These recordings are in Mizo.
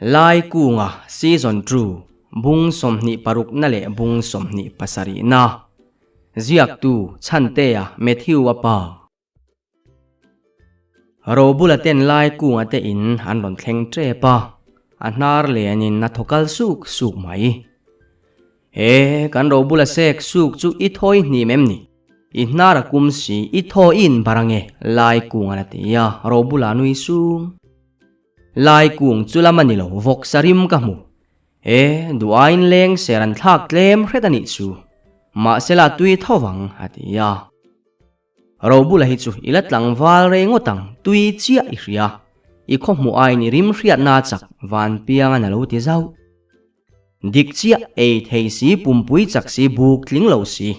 Laikunga Season Two, Bung 26 na leh Bung 27 na. Ziaktu, Chhantea, Matthew-a pa. Robula ten Laikunga te in an rawn thleng tep a, a hnar lenin a thaw kal suk suk mai. He, kan Robula sek suk chu i thawi hnim em ni? I hnar a kum si, i thaw i inbar ange, Laikunga'n a ti a, Robula nui sung. Lai kung chu lam a ni lo, vawk sarim ka hmu. E, duh aiin leng ser an thlak tlem hret a nih chu. Mahsela tui tho vang, a ti a. Robula hi chu i la tlangval rei ngawt ang, tui chiah i hria. I khaw hmuh aiin i rim hriatna chak Vanpiangan a lo ti zauh. Dik chiah, ei thei si, pumpui chak si, buk tling lo si.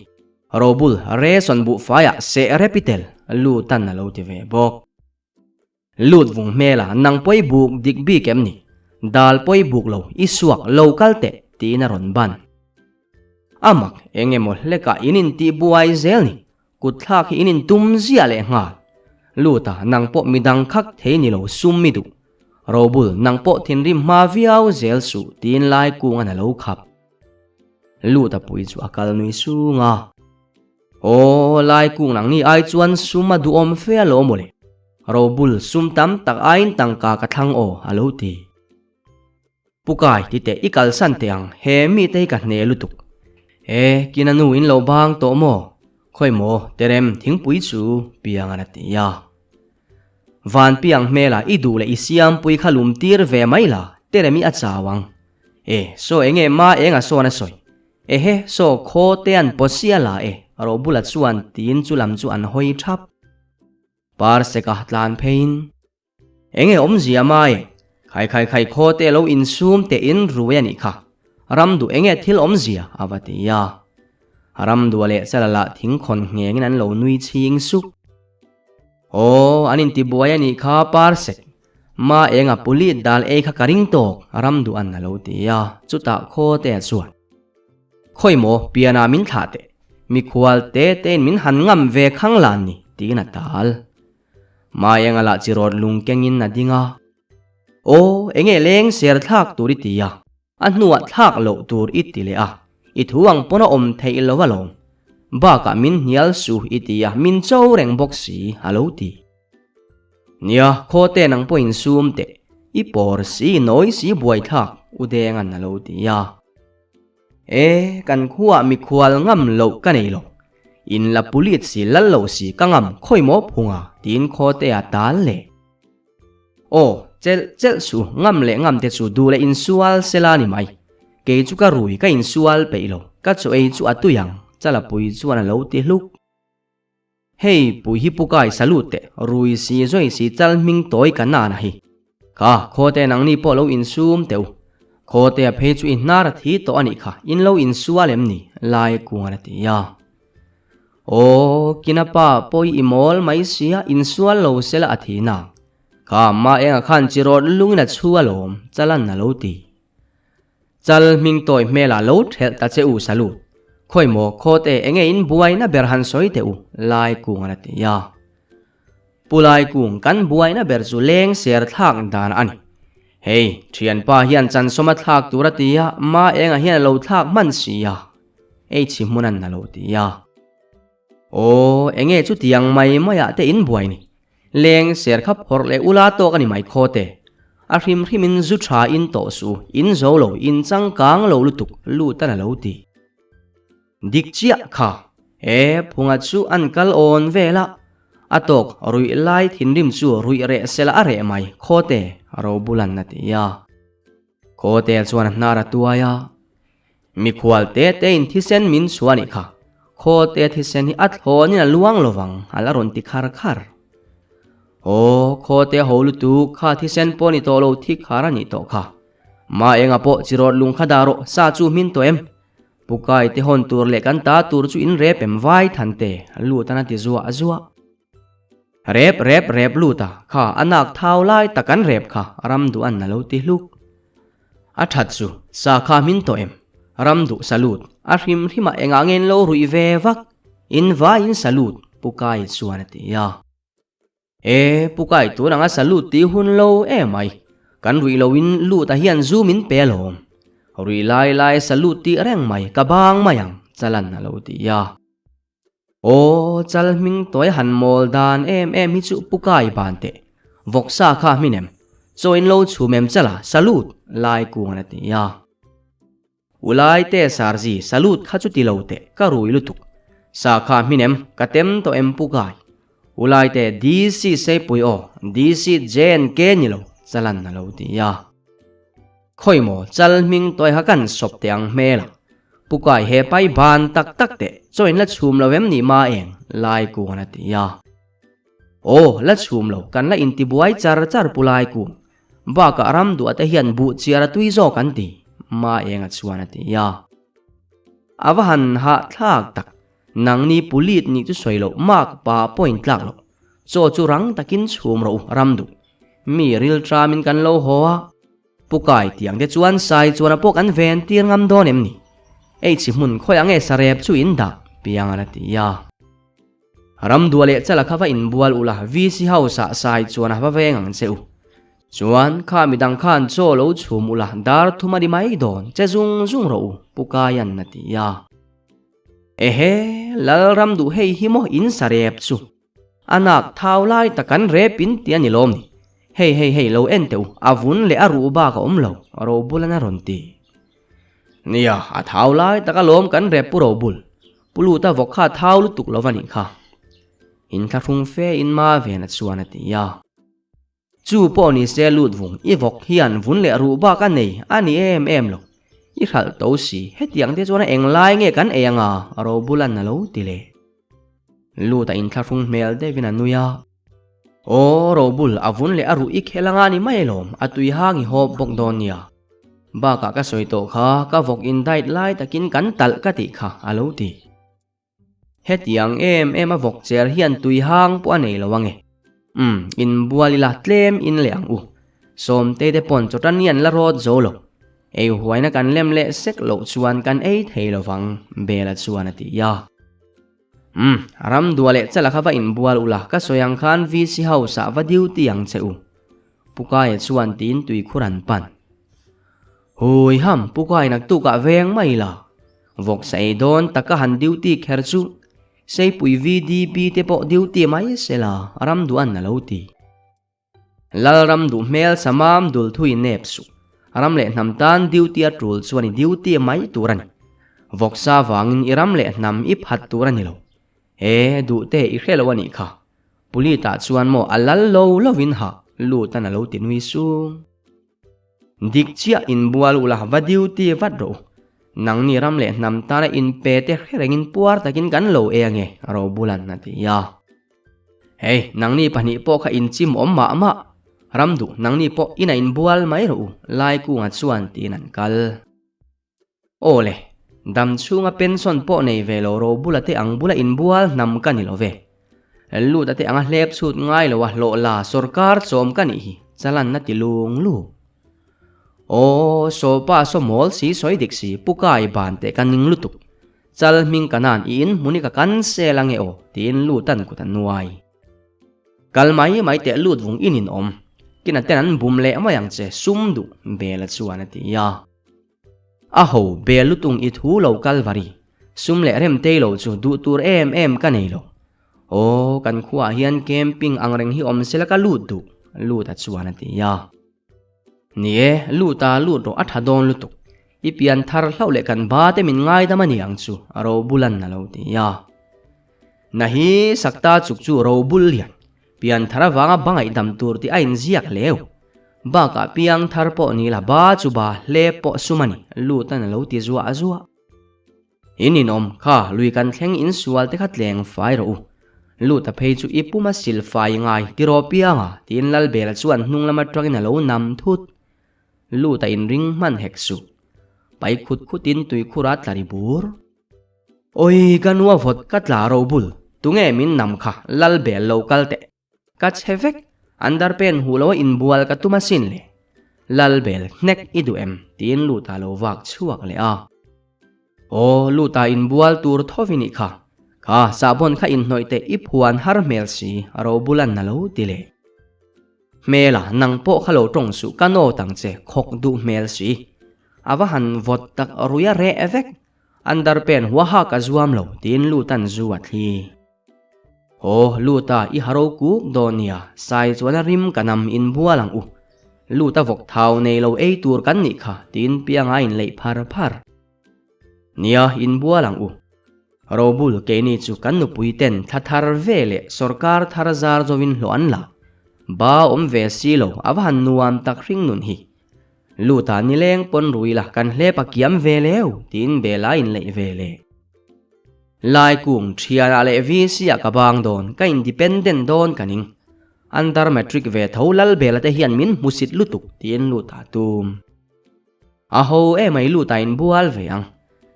Robul, Reson buhfaiah seh rep i tel, Lutan a lo ti ve bawk. Lut vung hmela nang pawi buk dik bik em ni? Dal pawi buk lo, i suak lo kal teh tiin a rawn ban. A mak eng emaw hlekah in intih buai zel ni, kut thlak hi in intum ziah leh nghal. Luta nang pawh midang khak thei ni lo sum i duh. Robul nang pawh thinrim hma viau zel suh tiin lai kungan a lo khap. Luta pui chu a kal nui sung a. Aw, lai kung nang ni ai chuan sum a duhawm fe a lo mawle. Robul sum tam tak aiin tangka ka thlang aw, a lo ti. Pukai ti teh i kalsan teh ang, he mite hi ka hne lutuk. E, kina nu in lo bang tawh maw? Khawi maw, Terem, thingpui chu piang an a ti a. Van piang hmela i duh leh i siampui kha lum tir ve mai la, Terem i a chau ang. E, saw enge ma eng a sawn a sawi? Ehe, saw khaw te an pawt sia la e, Robula chuan tiin chu lam chu an hawi thap. Parseka tlan pheiin, Enge awmzia mai e, khai khai khai khaw te lo insum teh in ruai a nih kha, ram duh enge thil awmzia a va ti a. Ram duah leh chala lah thingkhawn nghengin an lo nui chhing sup. Aw, an intibuai a nih kha Parsek, Ma enga pulit dal ei kha ka ring tawk, ram duh an a lo ti a, chutah khaw te a chuan. Khawi maw, pianah min thlah teh, mikhual te tein min han ngam ve khang lan ni, tiin a tal. Ma enga lah chi rawt lung kengin a ding a. Aw, enge leng ser thlak tur i ti a, a hnuah thlak loh tur i ti leh a, i thu ang pawn a awm theih lo alawm. Bakah min hnial su i ti a, min cho reng bawk si, a lo ti. Nia, khaw te nang pawhin sum teh, i pawr si, nawi si buaithlak, U Denga'n a lo ti a. E, kan khuaah mikhual ngam loh ka nei lo. In la pulit si, lal lo si, ka ngam khawi maw phunga, tiin khaw te a tal leh. Aw, chelh chelh su, ngam leh ngam te chu duh leh insual sela ni mai. Kei chu ka rui, ka insual peih lo, ka chaw ei chu a tui ang, Chalapui chuan a lo ti hluk. Hei pui hi pukai salute teh, rui si zoi si chal hming tawi ka nana hi. Kha, khawte nangni pawh lo insum teh u. Khawtea phei chu i hnar a thi tawh a nih kha, in lo insual em ni? Lai kuan a ti a. Aw, kina pa pawh hi i mawl mai sia, insual lo sela a thi nang. Kha, ma enga khan chi rawt lungin a chhu alawm, chalan a lo ti. Chal hming tawi hmelah lo thelh ta che u salute. Khawi maw khawt e enge in buaina ber han sawi teh u Lai kung an a ti a. Pu Lai kung kan buaina ber chu leng ser thlak dan a ni. Hei thianpa hian chansawm a thlak tur a ti a, ma enga hian a lo thlak hman si a. Ei chhi hmun an a lo ti a. Aw enge chutiang mai maiah te in buai ni. Leng ser kha phawrh leh ula tawk a ni mai khaw te. A hrim hrim in zu tha in tawh suh, in zo lo, in changkang lo lutuk, lut an a lo ti. Dik chiah kha, he phunga chu an kal awn vel a, a tawk ruih lai thinrim chu ruih reh sela a reh mai khaw te, Robulan a ti a. Khaw te chuan a hnar a tuai a. Mikhual te te in thisen min chhuah anih kha. Khaw te thisen hi a thlawnin a luang lovang a la rawn ti khar khar. Aw, khaw te ho lutuk kha thisen pawh ni tawh lo thi khar a nih tawh kha. Ma enga pawh chi rawt lung kha dah rawh sa chu hmin tawh em? Pukai te hawn tur leh kan ta tur chu in rep em vai than te lut an a ti zuah zuah. Rep rep rep lut a kha a nak thau lai tak an rep kha ram duh an a lo ti hluk. A that chu sa kha hmin tawh em? Ram duh salut a hrim hrim ah engah nge in lo ruih ve vak? In vai in salut Pu Kai chuan a ti a. E, Pu Kai tun anga salut tih hun lo emai. Kan ruih loin Luta hian zu min pe alawm. Ruih lai lai salute tih reng mai ka bang mai ang, Chalan a lo ti a. Aw, chal hming tawi han mawl dan em em hi chu pu kai ban teh. Vawksa kha hmin em? Chaw in lo chhum em chala, salute, lai kung an a ti a. U lai te sarzi, salute kha chu ti lo teh, ka rui lutuk. Sa kha hmin em? Ka tem tawh em pu kai? U lai te DC Seipui aw, DC JNK ni lo, chalan a lo ti a. Khawi maw chal hming tawi kha kan sawp teh ang hmel a. Pu Kai he pai ban tak tak teh chaw in la chhum lo em ni ma eng Lai Kung a ti a. Aw la chhum lo kan la inti buai char char Pu Lai Kung. Bakah ram duah te hian buh chiar a tui zawk an ti ma eng a chuan a ti a. A va han hah thlak tak nangni pulit nih chu sawi loh mak pa pawh in tlak loh. Chaw chu rang takin chhum rawh u ram duh. Mi ril tramin kan lo haw a. Pu Kai tiang te chuan sai chuan a pawh kan ven tir ngam dawn em ni? Ei chi hmun khawi ang e sarep chu in dah piang a la ti a. Ram dua leh chala kha va inbual ula VC house ah sai chuan a va veng ang che u. Chuan kha midang khan chaw lo chhum ula dar thum a ni mai dawn che zung zung rawh u Pu Kaian a ti a. Ehe, Lalram duh hei hi maw in sarep chu. A nak thau lai tak an rep in ti a ni lawm ni. Hei hei hei lo en teh u, a vun leh a ruh bak a awm lo, Robul an a rawn ti. Nia, a thau lai tak alawm kan rep pu Robul. Pu Luta vawk kha a thau lutuk lo va nih kha. Inthlahrung fe in ma ven a chuan a ti a. Chu pawh ni se lut vung i vawk hian vun leh ruh bak a nei a ni em em lo. I hralh to si, hetiang te chuan a eng lai nge kan ei anga Robulan a lo ti leh. Lut a inthlahrung hmel deuhin a nui a. Aw Robul, a vun leh a ruh i khel anga ni mai alawm, a tui hang i hawp bawk dawn nia. Bakah ka sawi tawh kha, ka vawk in diet lai takin kan talh ka tih kha a lo ti. Hetiang em em a vawk cher hian tui hang pawh a nei lo ange. Umm, inbual ila tlem in leh ang u. Sawmtei te pawn chawtan hi an la rawt zo lo. Ei huaina kan lem leh sek loh chuan kan ei thei lo vang, Bela chuan a ti a. Umm, ram dua leh chala kha va inbual ula, ka sawi ang khan VC house ah va duty ang che u. Pu Kaia chuan tiin tuikhur an pan. Hui ham, Pu Kai naktukah veng mai la. Vawksa ei dawn taka han duty kher chu Seipui VDP te pawh duty mai se la, ram duh an a lo ti. Lal ram duh hmel samam dul thui nep suh. Ram leh hnam tan duty a tul chuan i duty mai tur a ni. Vawksa vangin i ram leh hnam i phat tur a ni lo. He duh te i hre lo a nih kha. Pulit ah chuan maw a lal lo lo in hah lut an a lo ti nui sung. Dik chiah inbual ula va duty vat rawh u. Nangni ram leh hnam tana inpe te hre rengin puar takin kan lo e ange Robulan a ti a. Hei, nangni pahnih pawh kha inchim awm mah mah. Ram duh nangni pawh ina inbual mai rawh u Laikunga chuan tiin an kal. Aw le, dam chhunga pension pawh nei ve lo Robula te ang bula inbual hnam ka ni lo ve. Luta te anga hlep chhut ngai lo a hlawh la sorkar chawm ka nih hi chalan a ti lung lung. Aw, sawpa saw mawl si sawi dik si pu kai ban teh ka ning lutuk. Chal hming ka nan i in hmuni ka cancel ange aw tiin Lutan kut a nuai. Kal mai mai teh lut vung in in awm. Kina ten an bum leh mai ang che sum duh Bela chuan a ti a. A ho bel lutung i thu lo Kalvari, sum leh rem tei lo chu duh tur em em ka nei lo. Aw, kan khuaah hian camping ang reng hi awm sela ka lut duh, Luta chuan a ti a. Ni e, Luta lut rawh a tha dawn lutuk. I pian thar hlauh leh kan ba te min ngaidam a ni ang chu, Robulan a lo ti a. Na hi sakta chuk chu Robul lian, Pian thar avanga ba ngaihdam tur tih a inziak leu. Bakah piang thar pawh ni la ba chu ba hle pawh sum a ni, Lutan a lo ti zuah zuah. In inawm kha lui kan thleng insual te kha tleng fai rawh u. Luta phei chu i puma sil fai ngai tiraw pianga tiin Lalbela chuan hnung lam atangin a lo nam thut. Luta inring hman hek suh. Pai khut khutin tuikhur a tla ri bur. Oi ka nu a vawt ka tla ro bul, tunge min nam kha lal bel lo kal teh. Ka chhe vek, an dar pen huh lo a inbual ka tum asin le. Lal bel hnek i duh em? tiin Luta lo vak chhuak leh a. Aw Luta inbual tur tho i nih kha, kha sahbawn kha inhnawih teh i phuan har hmel si, ro bulan a lo ti leh. Hmela, nang pawh kha lo tawng suh, ka nawt ang che, khawk duh hmel si. A va han vawt tak ruia reh vek. Underpant huaha ka zuam lo, tiin Lutan zu a thli. Aw, Luta, i haro kuk dawn nia, sai chuan a rim ka nam inbual ang u. Luta vawk thau nei lo ei tur kan nih kha, tiin Pianga inleih phar phar. Nia, inbual ang u. Robul keini chu kan nupui ten thla thar ve leh sawrkar thar zar zawin hlawh an la. Ba awm ve si lo, a va han nuam tak hring nun hi. Luta nileng pawn rui la kan hlep a kiam ve leu, tiin Bela inleih ve leh. Lai kung thianah leh VC ah ka bang dawn, ka independent dawn ka ning. Under matric ve tho Lalbela te hian min hmusit lutuk tiin lut a tum. A ho emai lut a inbual ve ang.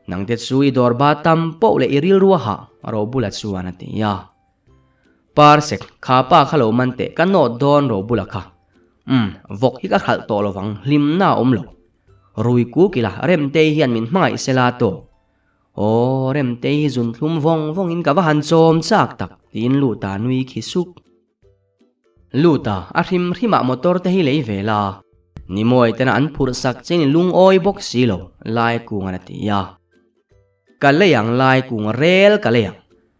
Nangte chu i dawr ba tam poh leh i rilru a hah, Robula chuan a ti a. Parsek, kha pa kha lo man teh, ka nawt dawn Robula kha. Umm, vawk hi ka khalh tawh lovang, hlimna a awm lo. Rui kuk ila, Remtei hian min hmangaih sela tawk. Aw, Remtei hi zun thlum vawng vawngin ka va han chawm chak tak, tiin Luta nui khi sup. Luta, a hrim hrimah motor te hi lei ve la. Nimawi tena an phurh sak chin i lungawi bawk si lo, Lai kungan a ti a. Ka lei ang Lai kung rel ka lei ang.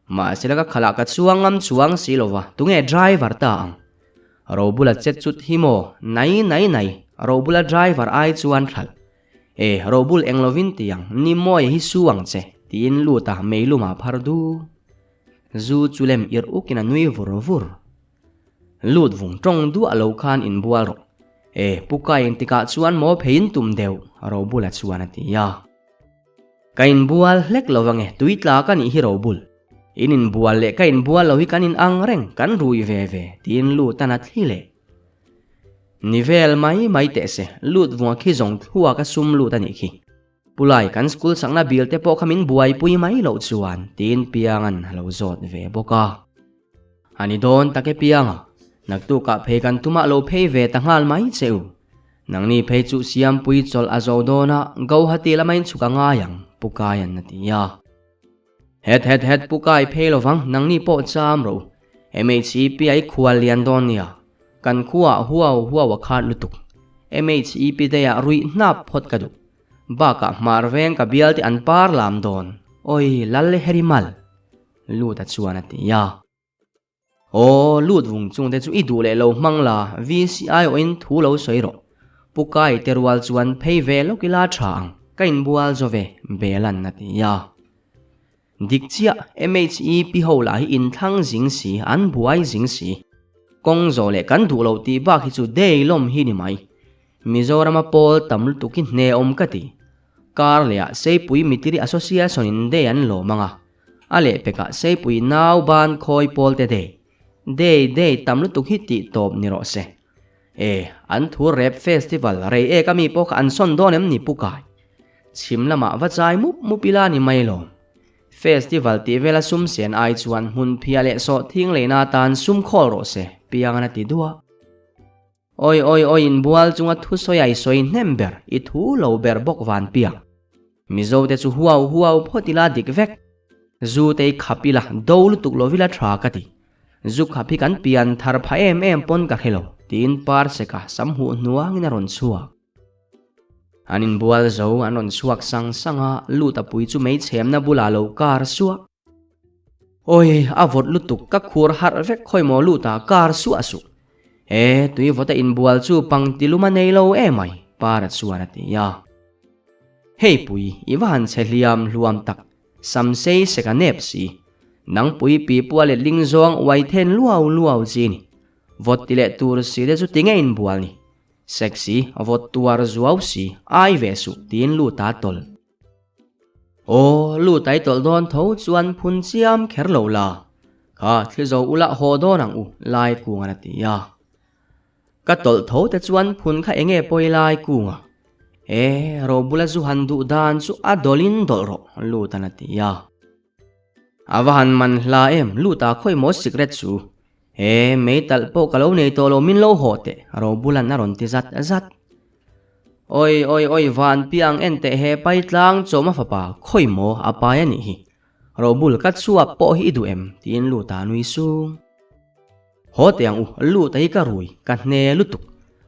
Mahsela ka khalah ka chuang ngam chuang si lo va, tunge driver ta ang? Robula chet chut hi maw? Nai nai nai, Robula driver ai chuan thlal. E, Robul eng lovin ti ang, ni mawi hi su ang che, tiin lut a meilum ah phar du. Zu chu lem irh ukin a nui vur vur. Lut vung tawng duah lo khan inbual rawh. E, Pu Kai engtikah chuan maw pheiin tum deuh, Robula chuan a ti a. Ka inbual hlek lo ange, tui tla ka nih hi Robul. In inbual leh ka inbual lo hi kan in ang reng, kan rui ve ve, tiin lut a na thli leh. Ni vel mai mai teh se, lut vunga khi zawng thluak a sum lut a nih khi. Pulai kan school sakna bil te pawh kha min buaipui mai loh chuan tiin Pianga'n a lo zawt ve bawk a. A ni dawn tak e Pianga, naktukah phei kan tumah lo phei ve ta nghal mai che u. Nangni phei chu Siampui chawlh a zo dawn a, Gauhati lama inchhuk a ngai ang, Pu Kaia'n a ti a. Het het het pu kai phei lovang nangni pawh cham ro. MHEP a i khual lian dawn nia. Kan khuaah huau huau a khat lutuk. MHEP day ah ruih hnap phawt ka duh. Bakah hmar veng ka bial te an par lam dawn. Oi lal herimal. Luta chuan a ti a. Aw, lut vung chung te chu i duh leh lo hmang la, VCI awhin thu lo sawi rawh. Pu Kai te rual chuan phei ve lawk ila tha ang, ka inbual zo ve, Belan a ti a. Dik chiah, MHE pi ho lah hi inthlang zing si, an buai zing si. Kawng zawh leh kan duh loh tih bak hi chu day lawm hi ni mai. Mizorama pawl tam lutuk hi hne awm ka ti. Kar leh ah Seipui Mitiri Association in day an lawm ang a. A lehpekah Seipui nau ban khawi pawl te day, day day tam lutuk hi tih tawp ni rawh se. E, an thu rep festival rei ek ami pawh kha an sawn dawn em ni Pu Kai? Chhim lamah va chai mup mup ila ni mai lawm. Festival tih vela sum sen ai chuan hmun phia leh sawh thing leina atan sum khawl rawh se, Piangan a ti duah. Awi awi awi inbual chunga thusawi a i sawi hnem ber, i thu lo ber bawk van piang. Mizo te chu huau huau phawt ila dik vek. Zu te i khap ila do lutuk lo vila tha ka ti. Zu khap hi kan pian thar pha em em pawn ka hre lo, tiin Parseka sam huh hnuangin a rawn chhuak. An inbual zo an rawn chhuak sang sang a, lut a pui chu meichhemna bulah lo kar suah. Awi, a vawt lutuk, ka khur harh vek khawi maw lut a, kar suah suh. E, tui vawta inbual chu pangti lum a nei lo emai, Para chuan a ti a. Hei pui, i va han chhe hliam hluam tak, sam sei sek a nep si. Nang pui pi pua letling zawng uai then luau luau chi ni. Vawt ti leh tur si te chu tinge inbual ni. Sexy, vawt tuar zuau si, ai ve suh, tiin lut a tawlh. Aw, lut ai tawlh dawn tho chuan phun chiam kher lo la. Kha thli zo ula haw dawn ang u, Lai kungan a ti a. Ka tawlh tho te chuan phun kha enge pawi Lai kunga? E, Robula zu han duh dan chu a dawlhin dawlh rawh, Lutan a ti a. A va han man hla em, Luta khawi maw sikret chu? E, mei talh pawh ka lo nei tawh lo min lo haw teh, Robulan a rawn ti zat zat. Oi oi oi van piang en teh he pai tlang chawma fapa khawi maw a pai a nih hi. Robul ka chhuak pawh hi i duh em? tiin Luta nui sung. Haw teh ang u, lut a hi ka rui, ka hne lutuk.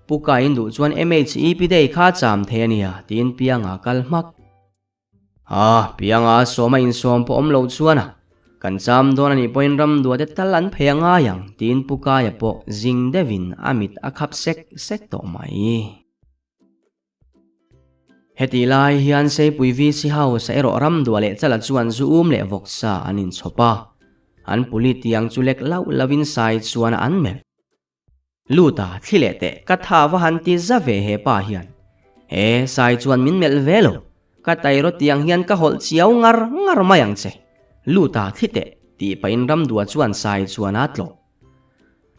Pu Kain duh chuan MHEP day kha cham thei a nia, tiin Pianga kal hmak. A, Pianga sawma insawm pawh awm loh chuan a, kan cham dawn a nih pawhin ramdua te tal an phei a ngai ang, tiin Pu Kaia pawh zing deuhin a mit a khap sek sek tawh mai. Hetih lai hian Seipui VC House ah erawh ramdua leh chala chuan zu um leh vawksa an inchhawp a, an puli tiang chu lek lauh lauhin sai chuan an melh. Lut a, thli leh teh, ka tha va han ti za ve he pa hian. He sai chuan min melh ve lo, ka tairaw tiang hian ka hawlh chiau ngar ngar mai ang che. Lut a, thli teh, tih pahin ramdua chuan sai chuan a tlawh.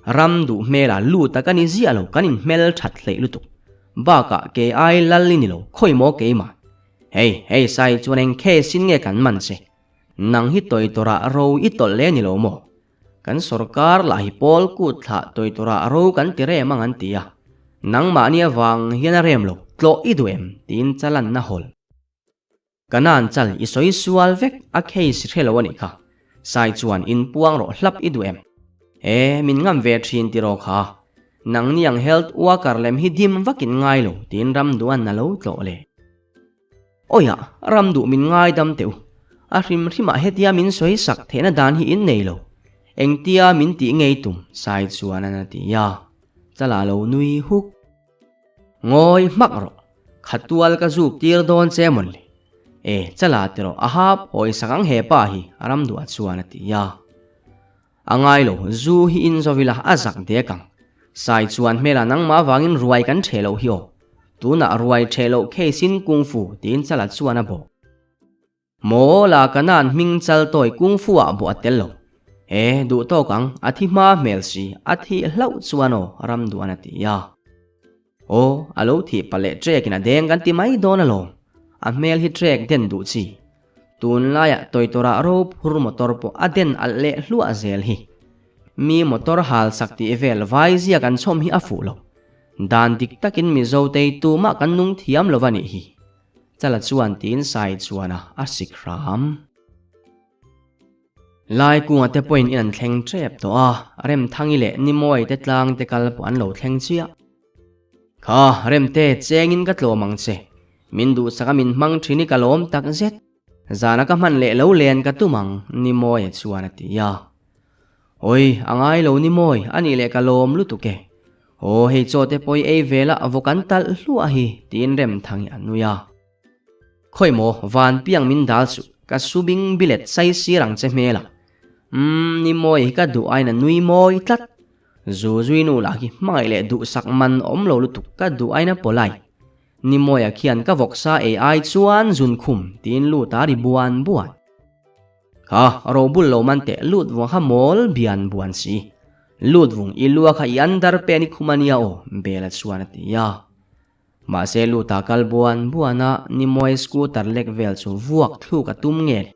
Ram duh hmela lut a ka ni ziah lo, kan inhmel that hleih lutuk. Bakah kei ai lal i ni lo, khawi maw keimah? Hei, hei sai chuan eng case in nge kan man che? Nang hi tawi tawrah ro i tawlh le ni lo maw? Kan sorkar lah hi pawl kut thlah tawi tawrah ro kan ti rem ang an ti a. Nangmahni avang hian a rem lo, tlawh i duh em? tiin chalanna hawl. Kanan chal i sawi sual vek a case hre lo a nih kha. Sai chuan in puang rawh hlap i duh em? E, min ngam ve thin tiraw kha. Nangni ang health worker lem hi dim vakin ngai lo tiin Ramduan a lo tlawh leh. Awiah, Ramduh min ngaidam teh u. A hrim hrimah hetia min sawi sak theihna dan hi in nei lo. Engtia min tih ngei tum? Sai chuan a ti a. Chala lo nui huk. Ngawi hmak rawh, khatual ka zuk tir dawn che mawn le. E, chala ti rawh, a hap hawi sak ang he pa hi, a ram duah chuan a ti a. A ngai lo, zu hi in zo ila a zak dek ang. Sai chuan hmela nangmah avangin ruai kan ṭheh loh hi aw. Tunah ruai ṭheh loh case in kungfu tiin chala chuan a bawh. Maw la ka nan hming chal tawi kungfu ah bawh a tel lo. E, duh tawk ang, a thi hma hmel si, a thih hlauh chuan aw, ram duan a ti a. Aw, a lo thih palh leh trek in a deng kan ti mai dawn alawm. A hmel hi trek den duh chi. Tunlaiah tawitawrah ro phur motor pawh a den alh leh hluah zel hi. Mi motor hal sak tih vel vai zia kan chhawm hi a fuh lo. Dan dik takin Mizo tei tumah kan nung thiam lo va nih hi. Chala chuan tiin sai chuan a a sik hram. Lai kunga te pawhin in an thleng tep tawh a, Remthangi leh Nimawi te tlang te kal pawh an lo thleng chiah. Kha, Remte, chengin ka tlawm ang che. Min duhsak a min hmang thin i ka lawm tak zet. Zana ka hman leh lo len ka tum ang, Nimawia chuan a ti a. Awi, a ngai lo Nimawi, a nih leh ka lawm lutuk e. Aw hei chaw te pawh i ei ve la vawk an talh hluah hi tiin Remthangi a nui a. Khawi maw van piang min dal suh ka subing bilet sai sir ang che hmel a. Umm ni mawi hi ka duh aiin a nui mawi tlat. Zu zui nu lah khi hmangaih leh duhsak man awm lo lutuk ka duh aiin a polite. Ni mawia khian ka vawksa ei ai chuan zun khum tiin lut a ri buan buan. Kha, robul lo man teh lut vung kha mawl bian buan si. Lut vung i lua kha i under pen i khum a nia aw, Bela chuan a ti a. Mahse luta kal buan buan a Nimawi scooter lek vel chu vuak thluk a tum nge le.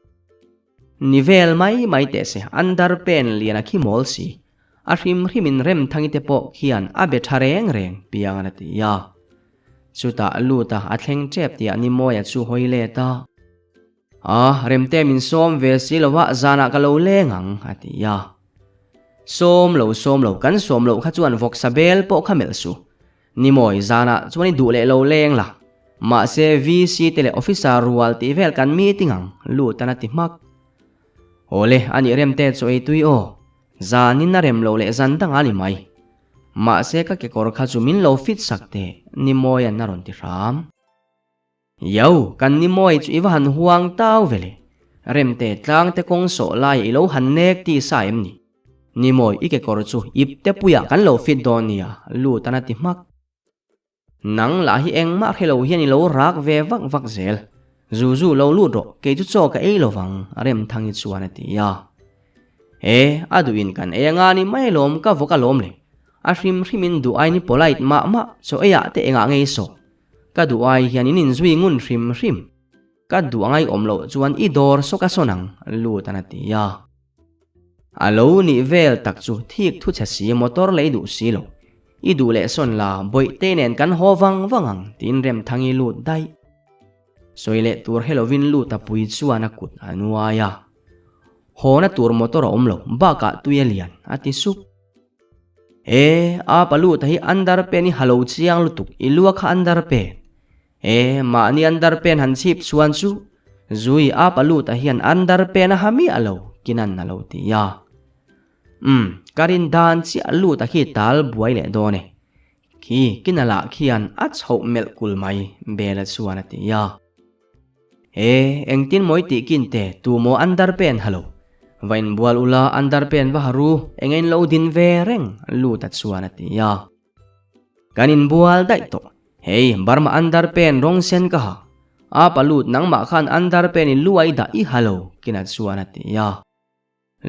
Ni vel mai mai teh se under pen lian a khi mawl si. A hrim hrimin Remthangi te pawh khian a be tha reng reng piang a ti a. Chutah luta a thleng tep tihah Nimawia chu hawi let a. A, Remte min sawm ve si lo a, zanah ka lo leng ang, a ti a. Sawm lo, sawm lo, kan sawm loh kha chuan vawksa bel pawh kha melh suh. Ni mawi, zanah chuan i duh leh lo leng la. Mahse, VC te leh officer rual tih vel kan meeting ang, Lutan a ti hmak. Awle, a nih Remte chu ei tui aw. Zanin a rem loh leh zan dangah a ni mai. Mahse, ka kekawr kha chu min lo fit sak teh, ni mawian a rawn ti hram. Yo, kan ni mawi chu i va han huang tau ve le. Remte tlang te kawng sawh lai i lo han nek ti sa em ni? Ni mawi i kekawr chu ip te puiah kan lo fit dawn nia, lut an a ti hmak. Nang lah hi engmah hre lo hian i lo rak ve vak vak zel. Zu zu lo lut rawh, kei chu chaw ka ei lovang, Remthangi chuan a ti a. E, a duhin kan ei anga ni mai lawm ka vawk alawm le. A hrim hrimin duh ain i polite mah mah, chaw eiah te engah ngei sawh. Ka duh ai hian in inzui ngun hrim hrim. Ka duh angai awm loh chuan i dawr sawk a sawn ang, lut an a ti a. A lo nih vel tak chu thik thu chhe si motor lei duh si lo. I duh leh sawn la, Bawihte nen kan haw vang vang ang, tiin Remthangi lut daih. Sawi leh tur he lovin lut a pui chuan a kut a nuai a. Hawna tur motor a awm lo, bakah tui a lian, a ti sup. E, a palu ta hi andar pen i halo chiang lutuk i lua kha andar pen. E, mahni andar pen han chhip chuan chu zui a palu ta hian andar pen a ha miah lo kinan a lo ti a. Umm, ka rin dan chiah lut a khi tal buai leh dawn e. Khi kina lah khian a chhoh melh kul mai Bela chuan a ti a. E, engtin mawi tih kin te tu maw andar pen ha lo. Va inbual ula andar pen va ha ru, eng in lo din ve reng lut a chuan a ti a. Kan inbual daih tawh. Hei, Burma andar pen rawng sen ka ha. A palut nangmah khan andar pen i luai dah i ha lo kina chuan a ti a.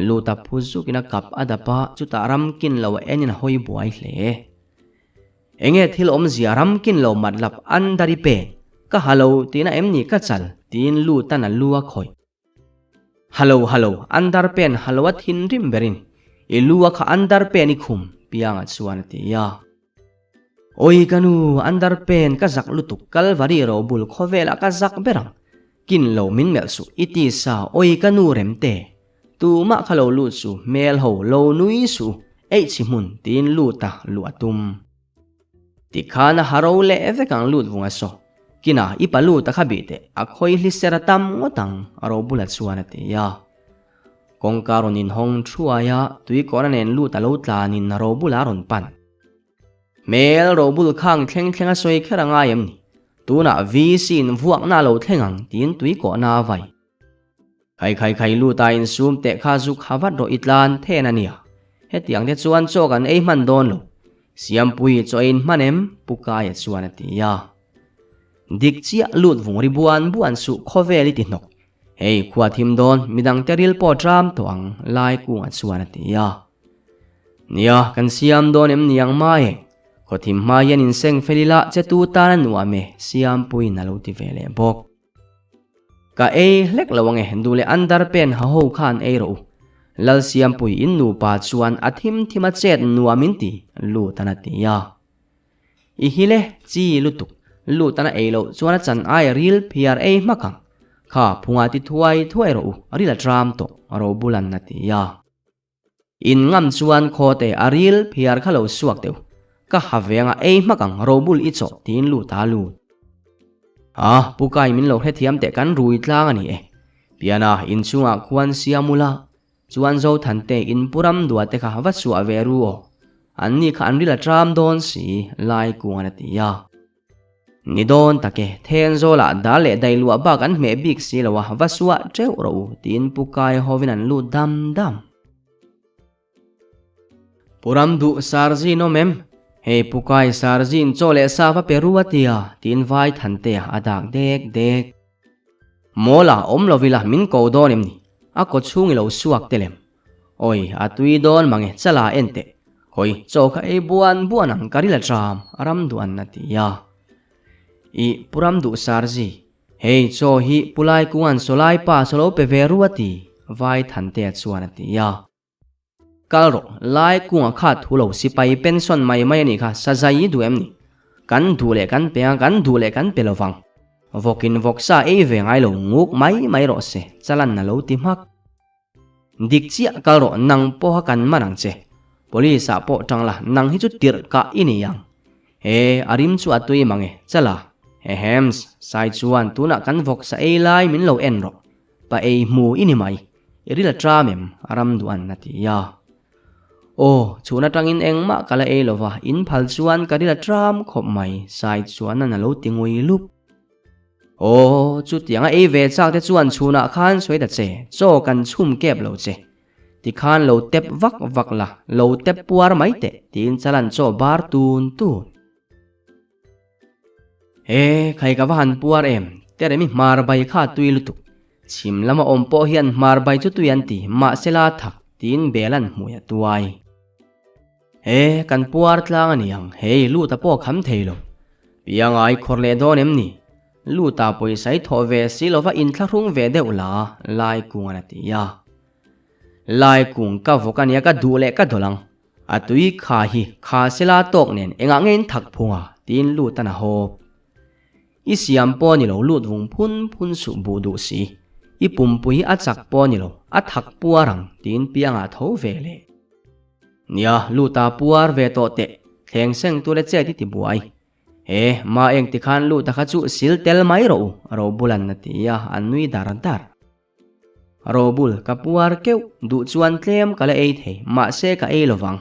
Luta phu zukin a kap a dap a, chutah ram kin lo a enin a hawi buai hle. Enge thil awmzia ram kin lo matlap andar i pen ka ha lo tihna em ni ka chal tiin Lutan a lu a khawih. Halo halo andar pen halo a thinrim berin i lu a kha andar pen i khum pianga chuan a ti a. Awi ka nu andar pen ka zak lutuk Kalvari robul khawvelah ka zak ber ang kin lo min melh suh i ti sa awi ka nu rem te tumah kha lo lut su hmel ho lo nui suh eih chhi hmun tiin lut a luh a tum. Tikhan a haro leh vek ang lut vung a saw. Kinah i pa lut a kha bih teh, a khawi hli ser a tam ngawt ang, a ro bulah chuan a ti a. Kawngka rawn inhawng thuai a, tui kawrna nen lut a lo tlanin a ro bulah a rawn pan. Hmel ro bul khang thleng thleng a sawi kher a ngai em ni? Tunah VC in vuakna a lo thleng ang tiin tui kawhna a vai. Khai khai khai lut a insum teh kha zuk ha vat rawh i tlan then a nia. Hetiang te chuan chaw kan ei hman dawn lo. Siampui chaw ein hman em? Pu Kaia chuan a ti a. Dik chiah lut vung ri buan buan suh khawvel i ti hnawk. Hei khua thim dawn midang te ril pawh tram tawh ang Lai kungah chuan a ti a. Nia kan siam dawn em niang mai e. Khaw thim hma hian inseng fel ila che tu tan a nuam e Siampuiin a lo ti ve leh bawk. Ka ei hlek lo ange, duh leh andar pen ha ho khan ei rawh u. Lalsiampui in nupa chuan a thim thim a chet nuam in ti, Lutan a ti a. I hi le, chi lutuk, Lutan a ei loh chuan a chan aia ril phiar ei hmak ang. Kha phunga ti thuai thuai rawh u, ril a tram tawh, Robulan a ti a. In ngam chuan khawte a ril phiar kha lo suak deuh. Ka ha venga ei hmak ang robul i chawh tiin lut a lut. A, Pu Kai min lo hrethiam teh kan rui tlang a ni e. Piana inchungah khuan siam ula, chuan Zothante in pu ram dua te kha va chhuah ve ru aw. An ni kha an ril a tram dawn si, Lai kungan a ti a. Ni dawn tak e, Thenzawlah dal leh dai luah bak an hmeh bik si lo a, va suah teuh rawh u, tiin Pu Kai hovin an lut dam dam. Pu Ramduh Sarzin awm em? Hei Pu Kai Sarzin chaw leh sa va pe ru a tia, tiin vai Thantea a dak dek dek. Mawla awm lo ila min ko dawn em ni? A kaw chhung i lo suak te lem. Awi, a tui dawn mange, chala en teh. Khawi, chaw kha ei buan buan ang ka ril a tram, a ram duh an a ti a. I, Pu Ram duh Sarzi, hei chaw hi Pu Lai Kunga'n Sawlai pa saw lo pe ve ru a ti, Vai Thantea chuan a ti a. Kal rawh, Lai Kunga kha thu lo sipai pension mai mai a nih kha, sazai i duh em ni? Kan duh leh kan pe ang, kan duh leh kan pe lo vang. Vawkin vawksa ei ve ngai lo nguk mai mai rawh se, chalan a lo ti hmak. Dik chiah kal rawh nang pawha kan man ang che. Police ah pawh tang la nang hi chu tirh kah i ni ang. He a rim chu a tui mang e, chala. Hehems, sai chuan tunah kan vawk sa ei lai min lo en rawh. Pa ei hmu i ni mai. I ril a tram em? A ram duh an a ti a. Aw, chhun atangin engmah ka la ei lova, in phal chuan ka ril a tram khawp mai, sai chuan an a lo ti ngui lup. Aw, chutianga ei ve chak te chuan chhunah khan sawi ta che, chaw kan chhum kep lo che. Tikhan lo tep vak vak la, lo tep puar mai teh, tiin chalan chaw bar tun tun. He, khai ka va han puar em, Teremi hmar bai kha tui lutuk. Chhim lama awm pawh hian hmar bai chu tui an ti, mahse la thak, tiin Belan hmui a tuai. He, kan puar tlang a ni ang, hei Luta pawh kham thei lo. Piangai khawr leh dawn em ni? Luta pawisa i thawh ve si lova inthlahrung ve deuh la, Laikungan a ti a. Laikung ka vawk a nia ka duh leh ka dawlh ang. A tui kha hi kha sela tawk nen engah nge in thak phung a? tiin Lutan a hawp. I siam pawh ni lo lut vung phun phun suh buh duh si. I pumpui a chak pawh ni lo, a thak puar ang, tiin Pianga tho ve leh. Nia, lut a puar ve tawh teh, thleng seng tur e chet i ti buai. He, ma eng tikhan lut a kha chu sil tel mai rawh u, Robulan a ti a, a nui dar dar. Robul, ka puar keuh, duh chuan tlem ka la ei thei, mahse ka ei lovang.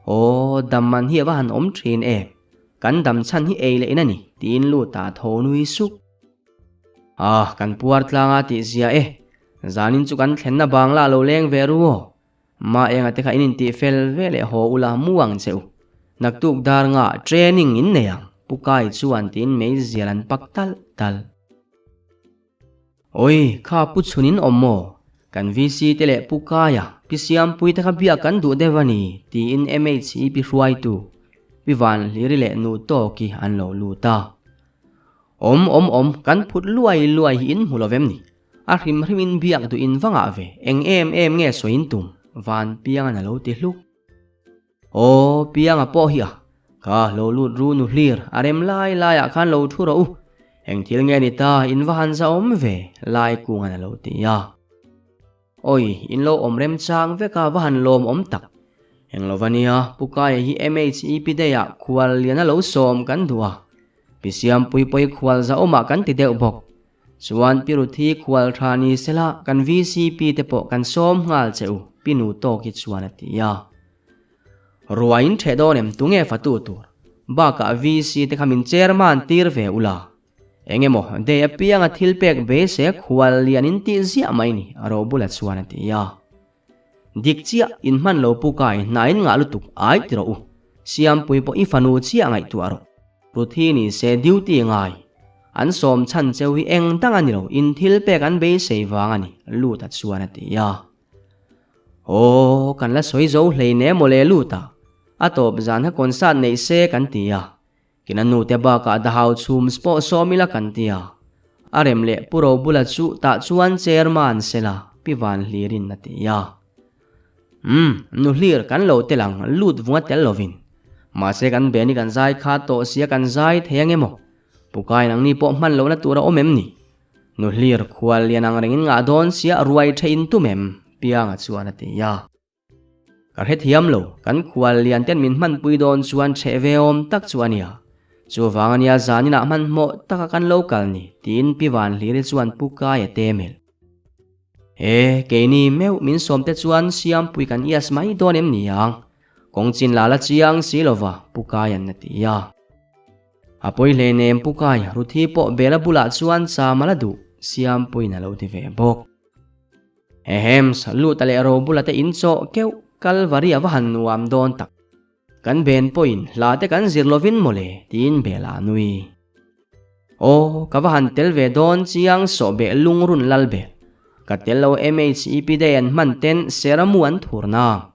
Aw, dam man hi a va han awm thin em, kan dam chhan hi ei leh in a ni, tiin lut a tho nui suk. Ah, kan puar tlang a tih zia e, zanin chu kan thlenna bangla a lo leng ve ru aw. Ma enga te kha in intih fel ve leh haw ula mu ang che u. Naktuk dar nga training in nei ang, Pu Kai chuan tiin meizial an pak talh talh. Oi, kha pu chhun in awm maw? Kan VC te leh Pu Kaia, Pi Siampui te kha biak kan duh deuh a ni, tiin MHE Pi Hruaitu, Pi Vanhliri leh Nu Tawki an lo lut a. Awm, awm, awm, kan phut luai luai hi in hmu lo vem ni? A hrim hrim in biak duh in va ngah ve, eng em em nge sawi in tum? Vanpiangan a lo ti hluk. Aw, Pianga pawh hi a, kha lo lut ru nu hlir, a rem lai laiah khan lo thu rawh u. Eng thil nge ni ta, in va han za awm ve, lai kungan a lo ti a. Awi, in lo awm rem chang vek a, va han lawm awm tak. Eng lo va nia, Pu Kaia hi MHEP day-ah khual lian a lo sawm kan duh a. Pi Siampui pawi khual za awmah kan ti deuh bawk. Chuan Pi Ruthi khual tha ni sela kan VCP te pawh kan sawm nghal che u, Pi Nu Tawki chuan a ti a. Ruaiin ṭheh dawn em tunge fatu tur? Bakah VC te kha min chairman tir ve ula. Eng emaw day apianga thil pek beisei a khual lian in tih ziah mai ni, Robula chuan a ti a. Dik chiah in hman lo pu kai hna in ngah lutuk ai ti rawh u. Siampui pawh i fanu chiah ngaihtuah rawh. Ruthi ni se duty ngai. An sawm chhan cheu hi eng dang a ni lo, in thil pek an beisei vang a ni, Luta chuan a ti a. Aw, kan la sawi zo hlei ne mawle Luta. A tawp zan kha concert neih se kan ti a. Kina nute bakah dahau chhum pawh sawm ila kan ti a. A rem leh Pu Robula chu tah chuan chairman sela Pi Van Hlirin a ti a. Umm, nu hlir kan lo tel ang, lut vunga tel lovin. Mahse kan beni kan zai kha tawh sia kan zai thei ang emaw? Pu Kai nangni pawh hman lohna tur a awm em ni? Nu hlir khual lian ang rengin ngah dawn sia ruai ṭha in tum em? Pianga chuan a ti a. Ka hrethiam lo, kan khual lian ten min hmanpui dawn chuan ṭheh ve awm tak chu a nia. Chuvang a nia zaninah hmanhmawh taka kan lo kal ni, tiin Pi Vanhliri chuan Pu Kaia te melh. He, keini meuh min sawm te chuan Siampui kan ias mai dawn em ni ang? Kawng chin la la chiang si lova, Pu Kaia'n a ti a. A pawi hle nem Pu Kai, Ruthi pawh Bela bulah chuan cham a la duh, Siampuiin a lo ti ve bawk. Ehems, Luta leh Robula te in chawh keuh, Kalvari a va han nuam dawn tak. Kan ben pawhin hla te kan zir lovin mawle, tiin Bela a nui. Aw, ka va han tel ve dawn chiang sawhbeh lungrun lal bel. Ka tel lo MHEP day an hman ten Seramu an thur na.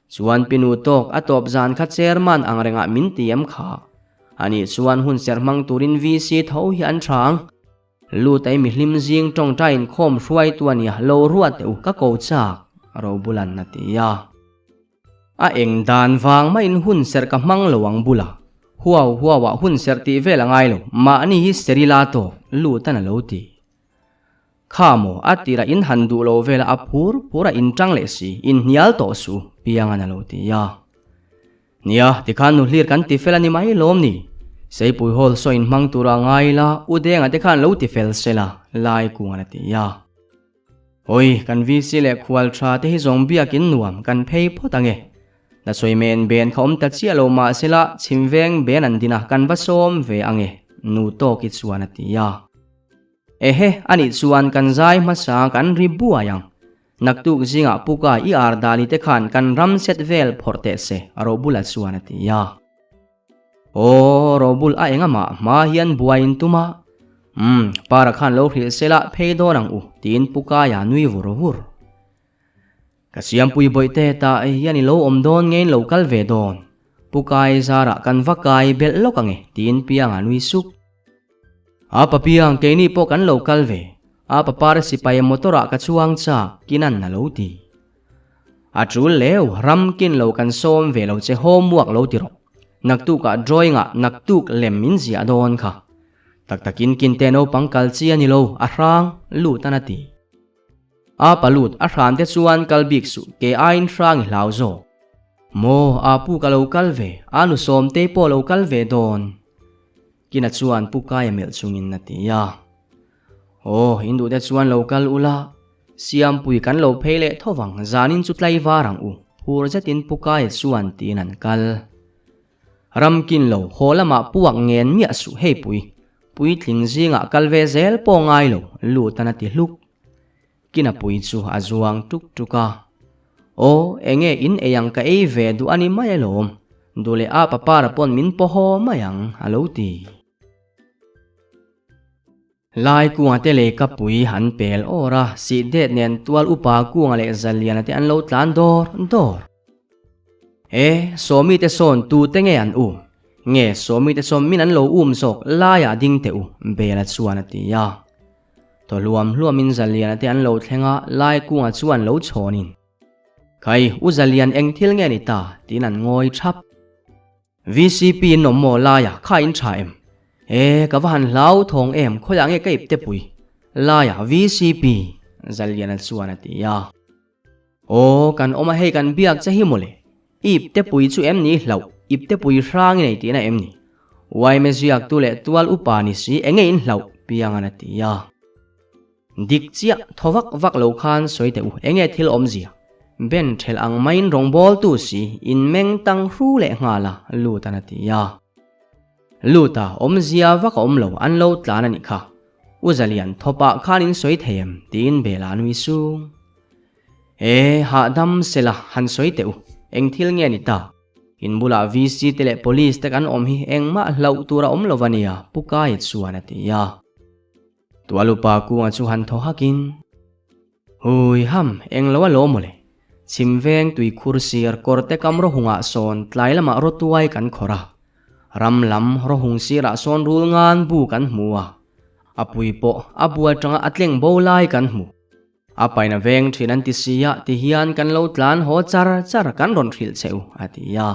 Chuan pinu tawk a tawp zan kha chairman ang rengah min ti em kha. Anih chuan hun serh hmang turin VC tho hi an tha ang. Lut ai mihlim zing tawngtai inkhawm hruaitu a nia, lo ruat teh u, ka ko chak, Robulan a ti a. A eng dan vang maiin hun serh ka hmang lo ang bula, huau huauah hun serh tih vel a ngai lo, mahni hi Serila tawk, Lutan a lo ti. Kha maw, a tirah in han duh lo vela a phur phur a inṭang leh si, inhnial tawh suh, Piangan a lo ti a. Nia, tikhan nu hlir kan ti fel a ni mai lawm ni? Seipui hall saw in hmang tura ngai la, U Denga te khan lo ti fel se la, Lai Kungan a ti a. Hawi, kan VC leh khual tha te hi zawng biakin nuam kan phei phawt ange. Na sawi men ben kha awm ta chiah lo mah se la, chhim veng ben an din a, kan va sawm ve ange, Nu Tawki chuan a ti a. Ehe, anih chuan kan zai hmasa kan ri buai ang. Naktuk zingah Puka i ar dani te khan kan ram set vel phawrh teh se, Robula chuan a ti a. Aw, Robul a eng amah hma hian buai in tum a. Umm, Para khan lo hrilh se lah phei dawn ang u, tiin Pukaia nui vur vur. Ka siampui bawihte tah hian i lo awm dawn nge in lo kal ve dawn? Pukai zarah kan va kai belh lawk ang e, tiin Pianga nui sup. A pa piang keini pawh kan lo kal ve, a pa par sipai motor ah ka chuang chak kinan a lo ti. A tul leu, ram kin lo kan sawm ve lo che homework lo ti rawh. Naktuk ah drawing ah naktuk lem min ziah dawn kha. Tak takin kin te naupang kal chi a ni lo, a hrang lut an a ti. A pa lut a hran te chuan kal bik suh ke aiin hrang i hlau zawk. Maw, aa pu ka lo kal ve, aa nu Sawmtei pawh lo kal ve dawn. Kina chuan Pu Kaia melh chungin a ti a. Aw, in duhte chuan lo kal ula, Siampui kan lo phei leh tho vang, zanin chu tlaivar ang u, phur zetin Pu Kaia chuan tiin an kal. Ramkin lo, haw lamah puak ngen miah suh hei pui, puitling zingah kal ve zel pawh ngai lo, Lutan a ti hluk. Kina pui chu a zuang tuk tuk a. Aw, enge in ei ang ka ei ve duh a ni mai alawm, duh leh a papara pawn min paw haw mai ang, a lo ti. Lai kunga te lei ka pui an pel awr a, sih det nen tual upa kunga leh zaliana te an lo tlan dawr dawr. E, Sawmi te sawn tu te nge an um? Nge Sawmi te sawn min an lo um zawk laiah ding teh u, Bela chuan a ti a. Thaw hluam hluamin Zaliana te an lo thleng a, lai kunga chuan lo chhawnin, Khai, u Zalian eng thil nge ni ta? tiin an ngawi thap. VCP in awm maw laia kha in tha em? E, ka va han hlau thawng em, khawiah nge ka ip te pui? Laia VCP, Zaliana chuan a ti a. Aw, kan awm a hei kan biak che hi mawle. I ipte pui chu em ni hlauh, ipte pui hrang i nei tihna em ni? Uaime ziaktu leh tual upa ni si enge in hlauh piangan a ti a. Dik chiah, thaw vak vak lo khan sawi teh u, enge thil awmzia? Ben thelh ang maiin rawngbawltu si in meng tang hru leh nghal a, Lutan a ti a. Luta, awmzia vak a awm lo, an lo tlan a nih kha. U Zalian, thawpah khan in sawi thei em? tiin Bela a nui sung. E, hahdam sela, han sawi teh u, eng thil nge ni ta? In bulah VC te leh Police te kan awm hi engmah hlauh tur a awm lo va nia, Pu Kaia chuan a ti a. Tualupa kunga chu han thaw hakin, Hui ham, eng lo a lo mawle. Chhim veng tui khur sir kawr te kam rawhungah sawn tlai lamah rawtuai kan khawrh a. Ram lam rawhung sirah sawn rul ngan bu kan hmu a. A pui pawh a bu atanga a tleng bo lai kan hmu. A paina veng thin an ti si a, ti hian kan lo tlan haw char char kan rawn hrilh che u, a ti a.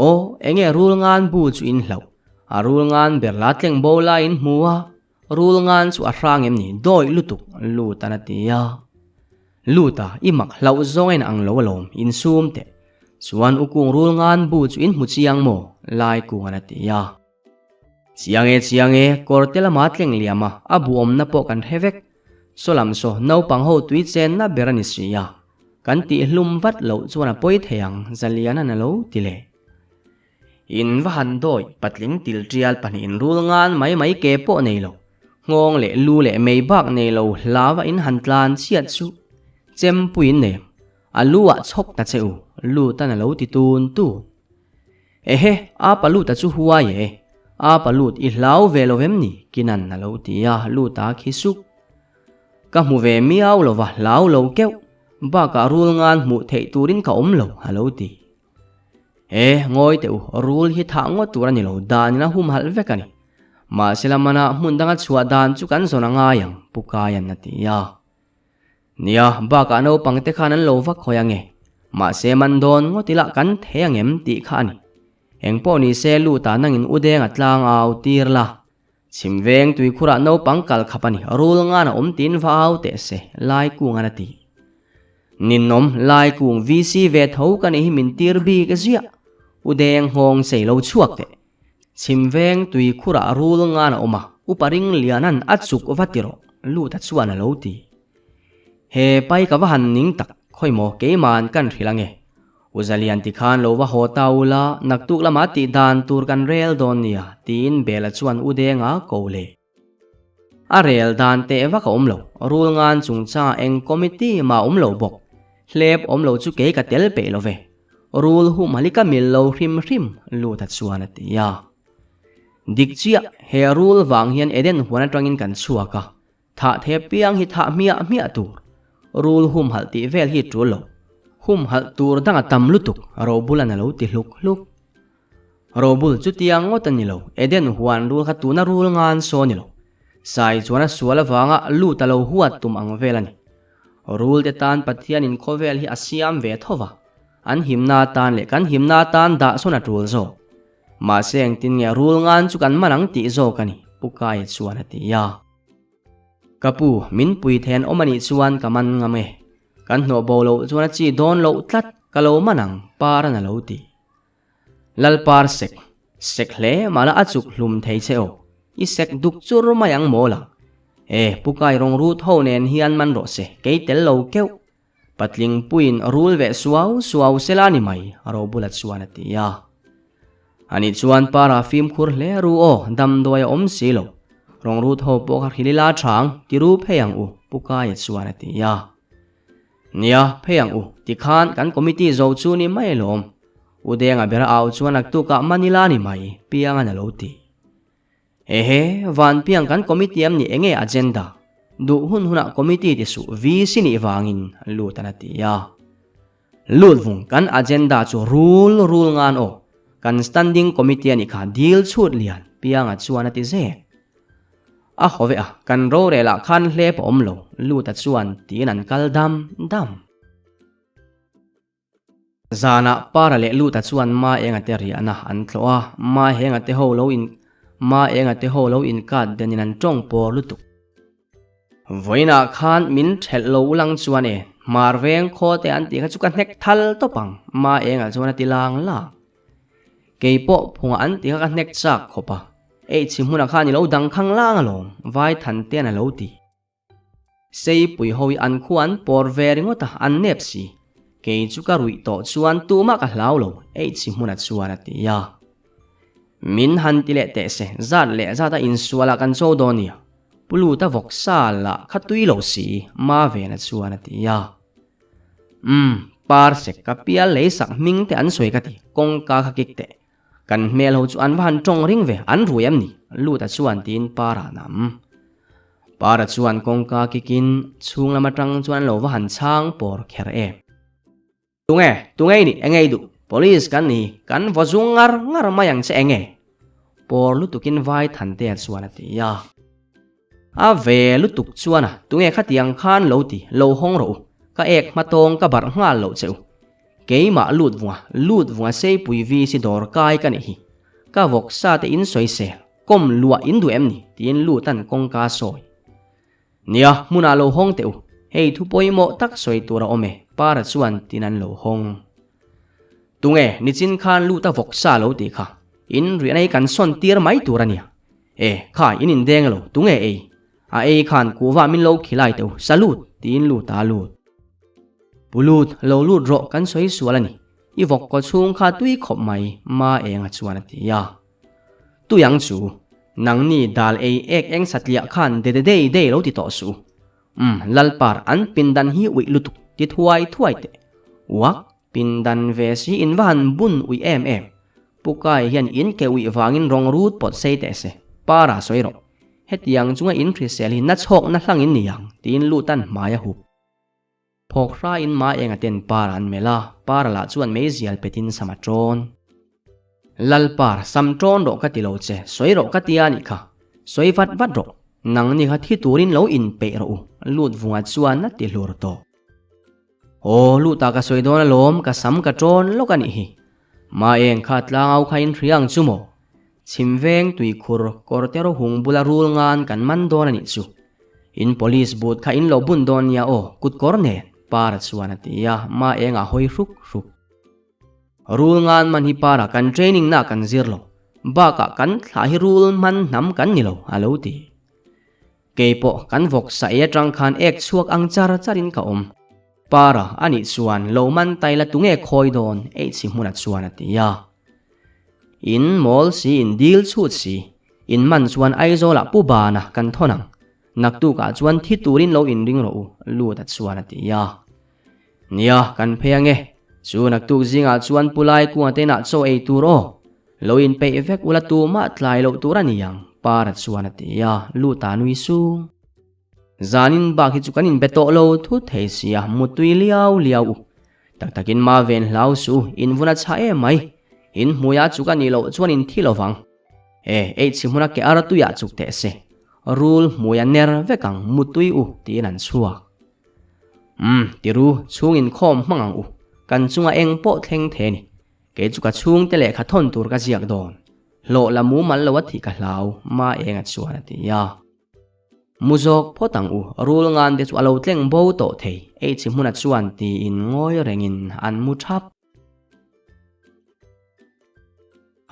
Aw, enge rul ngan bu chu in hlauh? A rul ngan ber la tleng bo lai in hmu a, rul ngan chu a hrang em ni? Dawih lutuk, Lutan a ti a. Luta, i mak hlauh zawng a in ang lo alawm, in sum teh. Chuan u kung rul ngan bu chu in hmu chiang maw? Lai kungan a ti a. Chiang e chiang e, kawr te lama tleng liam a, a bu awmna pawh kan hre vek. Saw lam saw, naupang ho tui chenna ber a ni si a. Kan tih hlum vat loh chuan a pawi thei ang, Zaliana'n a lo ti leh. In va han dawi, patling til tial pahnihin rul ngan mai mai ke pawh nei lo. Nghawng leh lu leh mei bak nei lo hlava in han tlan chhiat chu chempuiin nei ang. A lu ah chhawk ta che u, Lutan a lo ti tun tun. Ehe, a pa Luta chu huai e. A pa Lut, i hlau ve lo vem ni? Kinan a lo ti a, Luta khi suk. Ka hmu ve miau lo va, hlau lo keuh. Bakah rul ngan hmuh theih turin ka awm lo, a lo ti. E, ngawi teh u, rul hi thah ngawt tur a ni lo, danin a humhalh vek a ni. Mahse lamana hmun danga chhuah dan chu kan zawn a ngai ang, Pu Kaian a ti a. Nia, bakah naupang te khan an lo vak hawi ange. Mahse man dawn ngawt ila kan thei angem tih kha a ni. Engpawh ni se lut ah nangin u deng a tlang au tir la. Chhim veng tuikhurah naupang kal khap a ni, rul ngan a awm tiin va au teh se, lai kungan a ti. Ninawm, lai kung VC ve tho ka nih hi min tir bik ziah. U deng nghawng sei lo chhuak teh. Chhim veng tui khurah rul ngan a awm a, Upa ring lianan a chuk va ti rawh, Luta chuan a lo ti. He pai ka va han ning tak, khawi maw keima'n kan hrilh ange. U Zalian ti khan lo va haw ta ula, naktuk lamah tih dan tur kan rel dawn nia, tiin Bela chuan U Denga ko leh. A rel dan teh vak a awm lo, rul ngan chungchangah eng committee mah a awm lo bawk. Hlep awm lo chu kei ka tel peih lo ve. Rul humhal i ka mil lo hrim hrim, Luta chuan a ti a. Dik chiah, he rul vang hian Eden huan atangin kan chhuak a, thah the piang hi thah hmiah hmiah tur. Rul humhalh tih vel hi tul lo. Humhalh tur dang a tam lutuk, Robulan a lo ti hluk hluk. Robul chutiang ngawt a ni lo, Eden huan rul kha tuna rul ngan saw a ni lo. Sai chuan a sual avanga lut a lo huat tum ang vel a ni. Rul te tan Pathianin khawvel hi a siam ve tho va, an himna atan leh kan himna atan dah sawn a tul zawk. Mahse engtin nge rul ngan chu kan man ang tih zawk a ni, Pu Kaia chuan a ti a. Ka pu, min pui thei an awm a nih chuan ka man ngam e. Kan hnawh bo loh chuan a chi dawn loh tlat. Ka lo man ang, Paran a lo ti. Lalpar sek, sek hle mah la a chuk hlum thei che aw. I sek duk chur mai ang maw la. E, Pu Kai rawng rut ho nen hian man rawh se, kei tel lo keuh. Patling puiin rul veh suau suau se la ni mai, Robula chuan a ti a. Ani chuan Para fimkhur hle ru aw, damdawi a awm si lo. Rawng rut ho pawh kha hril ila chang, ti ru phei ang u, Pu Kaia chuan a ti a. Nia, phei ang u, tikhan kan committee zo chu ni mai alawm. U Denga bera au chuan naktukah man ila ni mai, Piangan a lo ti. Ehe, Vanpiang kan committee am ni enge agenda? Duh hun hunah committee ti suh VC nih vangin lut an a ti a. Lut vung kan agenda chu rul rul ngan aw, kan standing committee a nih kha dil chhut lian Pianga chuan a ti zek. A haw ve a, kan rorel ah khan hlep a awm lo, Luta chuan tiin an kal dam dam. Zanah Para leh Luta chuan Ma Enga te riahna an tlawh a, Ma Henga te ho lo in Ma Enga te ho lo inkat denin an tawng pawr lutuk. Vawiinah khan min thelh lo ulang chuan e, Hmar veng khaw te an tih kha chu ka hnek thal tawp ang, Ma Enga chuan a ti lang lang. Kei pawh phungah an tih kha ka hnek chak khawp a, ei chhi hmunah khan i lo dang khang lang alawm, Vai Thantean a lo ti. Seipui ho hi an khu an pawr ve ringawt a, an nep si. Kei chu ka ruih tawh chuan tumah ka hlau lo, Eichi hmunah chuan a ti a. Min han ti leh teh se, zat leh zat a insual ah kan cho dawn nia. Pu Luta vawk sa lah kha tui lo si, Ma Vena chuan a ti a. Umm, par sek ka pial lei sak hming te an sawi ka ti, kawngka kha kik teh. Kan hmel ho chu an va han tawng ring ve, an rui em ni? Luta chuan tiin Para nam. Para chuan kawngka kikin chhung lam atang chuan an lo va han chhang pawr kher em. Tunge? Tunge i nih? Enge i duh? Police kan ni, kan vaw zung ngar ngar mai ang che enge? Pawr lutukin vai Thantea chuan a ti a. A ve lutuk chuan a, tunge khatiang khan lo ti, lo hawng rawh u, ka ek hma tawng ka barh nghal loh che u. Keimah lut vunga, lut vunga seipui vi si dawr kai ka nih hi. Ka vawk sa te in sawi sel, kawm luah in duh em ni? tiin lutan kawngka sawi. Nia, hmunah lo hawng teh u, hei thu pawimawh tak sawi tur a awm e, Para chuan tin an lo hawng. Tunge, nichin khan luta vawk sa lo tih kha, in riahna hi kan sawn tir mai tur a nia. E, kha in indeng lo, tunge ei? A ei khan kuhva min lo khilai teh u, salute, tiin lut a lut. Pu lut, lo lut rawh kan sawi sual a ni. I vawk kaw chhung kha tui khawp mai, Ma Enga chuan a ti a. Tui ang chu, nangni dal ei ek eng satliah khan de de dei dei lo ti tawh suh u. Umm, Lalpar, an pindan hi uih lutuk, ti thuai thuai teh. Uak, pindan ve si in va han bun uih em em. Pu Kai hian in ke uih vangin rawng rut pawt sei teh se, Para sawi rawh. Hetiang chunga in hrisel hi na chhawkna hlangin ni ang, tiin lutan hmai a hup. Phawk hrain Ma Enga ten Para an melh a, Para lah chuan meizial petin sam a ṭawn. Lalpar, sam ṭawn rawh ka ti lo che, sawi rawh ka tia nih kha. Sawi vat vat rawh, nangni kha thi turin lo inpeih rawh u, lut vunga chuan a ti hlur tawh. Aw, luta ka sawi dawn alawm, ka sam ka ṭawn lawk a nih hi. Ma Eng kha tlangau kha in hria ang chu maw? Chhim veng tuikhur kawr te rawhung bula rul ngan kan man dawn a nih chu. In police boot kha in lo bun dawn nia aw, kut kawr nen, Para chuan a ti a, Ma Eng a hawi hruk hruk. Rul ngan man hi Para kan training na kan zir lo, bakah kan thlah hi rul man hnam kan ni lo, a lo ti. Keipawh kan vawk sa ei atang khan ek chhuak ang char char in ka awm. Para a nih chuan lo man tai la tunge khawi dawn ei chhi hmunah chuan a ti a. In mawl si in dil chhut si, in man chuan Aizawl ah pu bana kan thawn ang. Naktuk ah chuan thi turin lo in ring rawh u, Luta chuan a ti a. Nia, kan phei ange. Chu naktuk zingah chuan pu Laikunga te inah chaw ei tur aw. Lo in peih vek ula tumah tlai loh tur a ni ang, Para chuan a ti a, Luta nui sung. Zanin bak hi chu kan inbe tawh lo thut thei sia, mutui liau liau u. Tak takin ma ven hlau suh u, in vun a chhah em mai. In hmuiah chuk a nih loh chuan in thi lo vang. E, ei chhi hmuna ke ar tuiah chuk teh se. Rul hmui a ner vek ang, mutui u, tiin an chhuak. Umm, tiru, chhung inkhawm hmang ang u. Kan chunga eng pawh thleng thei a ni. Kei chu ka chhungte lehkha thawn tur ka ziak dawn. Hlawh la mumal lo a thih ka hlau, Ma Enga chuan a ti a. Mu zawk phawt ang u, rul ngan te chu a lo tleng bo tawh thei, ei chi hmuna chuan tiin ngawi rengin an mu thap.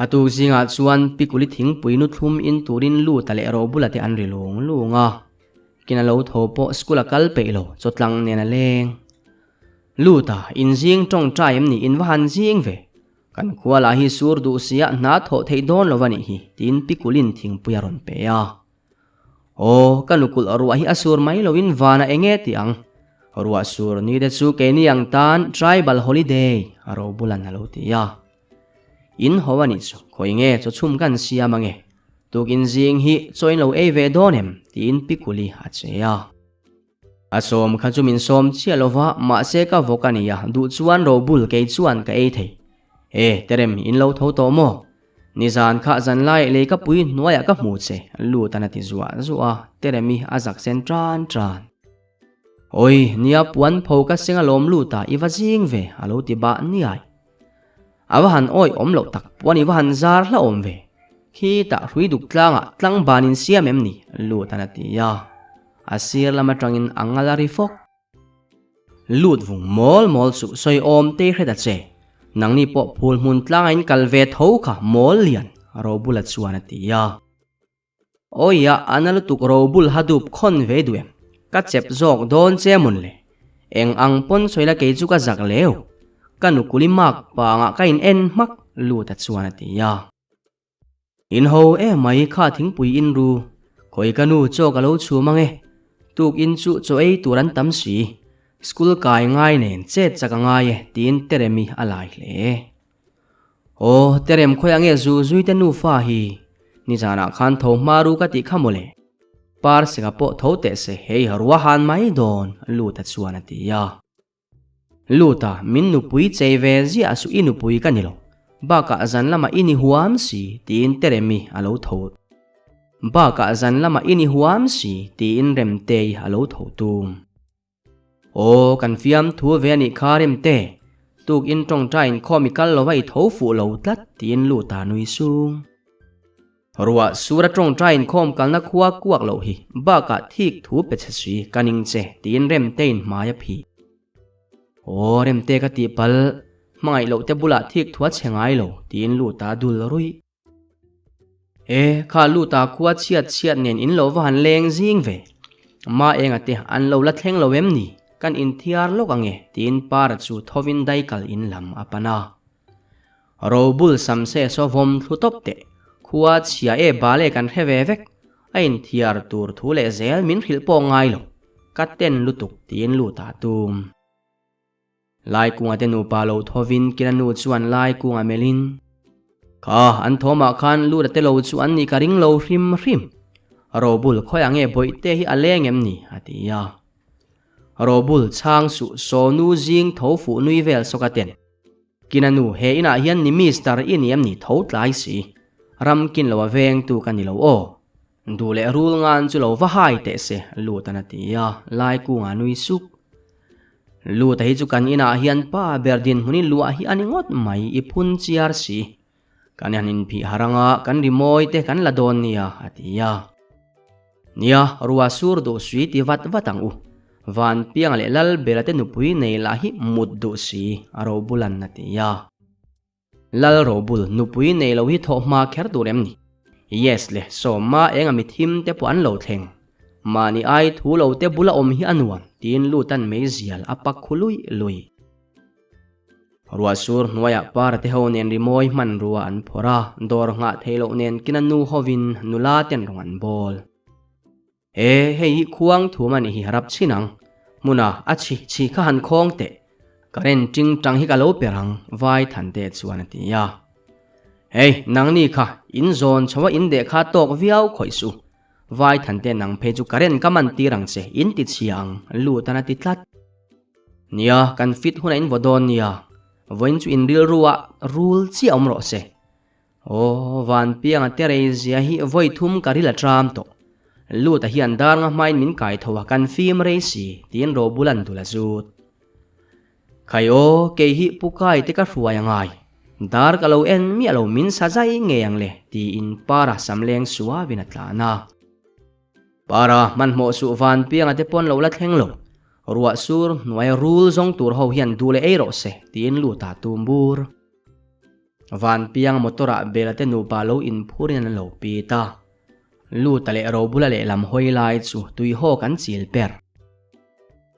A tuk zingah chuan Pikuli thingpui nu thlum in turin Luta leh Robula te an ri lung lung a. Kina lo tho pawh school a kal peih lo, chawtlang nen a leng. Luta, in zing tawngtai em ni, in va han zing ve. Kan khua lah hi sur duh sia hna thawh theih dawn lo a nih hi, tiin Pikulin thingpui a rawn pe a. Aw, ka nukulh ruah hi a sur mai loin vana eng nge tih ang? Ruah sur ni te chu keini ang tan tribal holiday a ro bulan a lo ti a. In ho a nih chu, khawi nge chaw chhum kan siam ange? Tukin zing hi chaw in lo ei ve dawn em? tiin Pikuli a che a. A sawm kha chu min sawm chiah lo va, mahse ka vawk a nia, duh chuan robul kei chuan ka ei thei. E, Terem, in lo tho tawh maw? Nizan kha zan lai lei ka pui hnuaiah ka hmu che, Lutan a ti zuah zuah a, Teremi a zak sen tan tan. Awi, nia puan pho ka seng alawm Luta, i va zing ve, a lo ti bah niai. A va han awi awm loh tak puan i va han zar hla awm ve. Khitah hrui duk tlangah tlang ban in siam em ni? Lut an a ti a. A sir lam atangin a ngal a ri fawk. Lut vung mawl mawl suh sawi awm te hret a che. Nangni pawh phul hmun tlangah in kal ve tho kha mawl lian, Robula chuan a ti a. Awiah a na lutuk robul ha dup khawn ve duh em? Ka chep zawk dawn che mawn le? Eng ang pawn sawi la kei chu ka zak leu. Ka nukuli mak pangah ka in en hmak lut a chuan a ti a. In ho emai kha thingpui in ru. Khawi ka nu chaw ka lo chhum ang e. Tuk in chu chaw ei tur an tam si. School kai ngai nen chet chak a ngai e tiin Teremi a lai hle. Aw, Terem khawi ange zu zui te nufa hi? Nizanah khan tho hma ru ka tih kha mawle. Par seka pawh tho teh se hei rua han mai dawn, Luta chuan a ti a. Luta, min nupui chei ve ziah suh i nupui ka ni lo. Bakah zan lamah i ni huam si, tiin Teremi a lo tho. Bakah zan lamah i ni huam si, tiin Remtei a lo tho tum. Aw, kan fiam thu ve a nih kha Remte, tuk in tawngtai inkhawm i kal lova i tho fuh lo tlat tiin Luta nui sung. Ruah sura tawngtai inkhawm kalna khua kuak loh hi bakah thik thu pe che si ka ning che tiin Remtein hmai a phih. Aw, Remte ka tih palh, hmangaih loh te bulah thik thu a che ngai lo tiin Luta dul ruih. E, kha Luta khua chhiat chhiat nen in lo va han leng zing ve. Ma enga te an lo la thleng lo em ni? Kan inthiar lawk ange, tiin Para chu thovin daikal in lam a pan a. Robul sam se saw vawm thlu tawp teh. Khua chhia e bale kan hre ve vek. A inthiar tur thu leh zel min hrilh pawh ngai lo. Ka ten lutuk, tiin Luta tum. Laikunga te nupa lo thovin Kina nu chuan Laikunga melhin, Kha, an thawmah khan Lura te lo chu an nih ka ring lo hrim hrim. Robul khawiah nge bawihte hi a leng em ni? a ti a. Robul chhang suh Sawnu zing tho fuh nui vel sawk a ten. Kina nu, he inah hian ni Mister i ni em ni tho tlai si. Ram kin lo a vengtu ka ni lo aw. Duh leh rul ngan chu lo va hai teh se, Lutan a ti a, Laikunga nui suk. Luta hi chu kan inah hian pa ber dinhmunin luah hi a ni ngawt mai, i phun chiar si. Kan han inphih harh anga kan rimawi te kan la dawn nia, a ti a. Nia, rua sur duh sui ti vat vat ang u. Vanpianga leh Lalbela te nupui nei lah hi mut duh si, a robulan a ti a. Lal Robul, nupui nei lo hi thawh hma kher tur em ni? Yes le, sawmma enga mi thim te pawh an lo thleng. Mahni ai thu lo te bula awm hi a nuam, tiin Lutan meizial a pak khu lui lui. Ruahsur hnuaiah para te ho nen rimawi hmanrua an phawrh a, dawr nghah theih loh nen kina nu hovin nula ten rawng an bawl. E, hei hi khuang thum a nih hi rap chhin ang. Hmuna a chhi chhi kha han khawng teh. Current ting tang hi ka lo per ang, vai than te chuan a ti a. Hei, nangni kha, in zawn chho a in deh kha tawk viau khawih suh. Vai than te nang phei chu current ka man tir ang che, in ti chhia ang, lut an a ti tlat. Nia, kan fit hunah in vaw dawn nia. Vawiin chu in rilru ah rul chiah awm rawh se. Aw, Vanpianga te rei zia hi vawi thum ka ril a tram tawh. Luta hian dar nga hmain min kai tho a, kan fim rei si, tiin Robulan dul a zut. Khai aw, kei hi Pu Kai te ka hruai a ngai. Dar ka lo en miah lo min sa zai ngei ang le, tiin Para sam leng suavin a tlan a. Para, hmanhmawh suh van pianga te pawn lo la thleng lo. Ruah sur hnuai rul zawng tur ho hian duh leh ei rawh se, tiin lut a tum bur. Van piang motor ah Bela te nupa lo inphurin an lo pi ta. Luta leh Robula lehlam hawi lai chu tui hawk an chil per.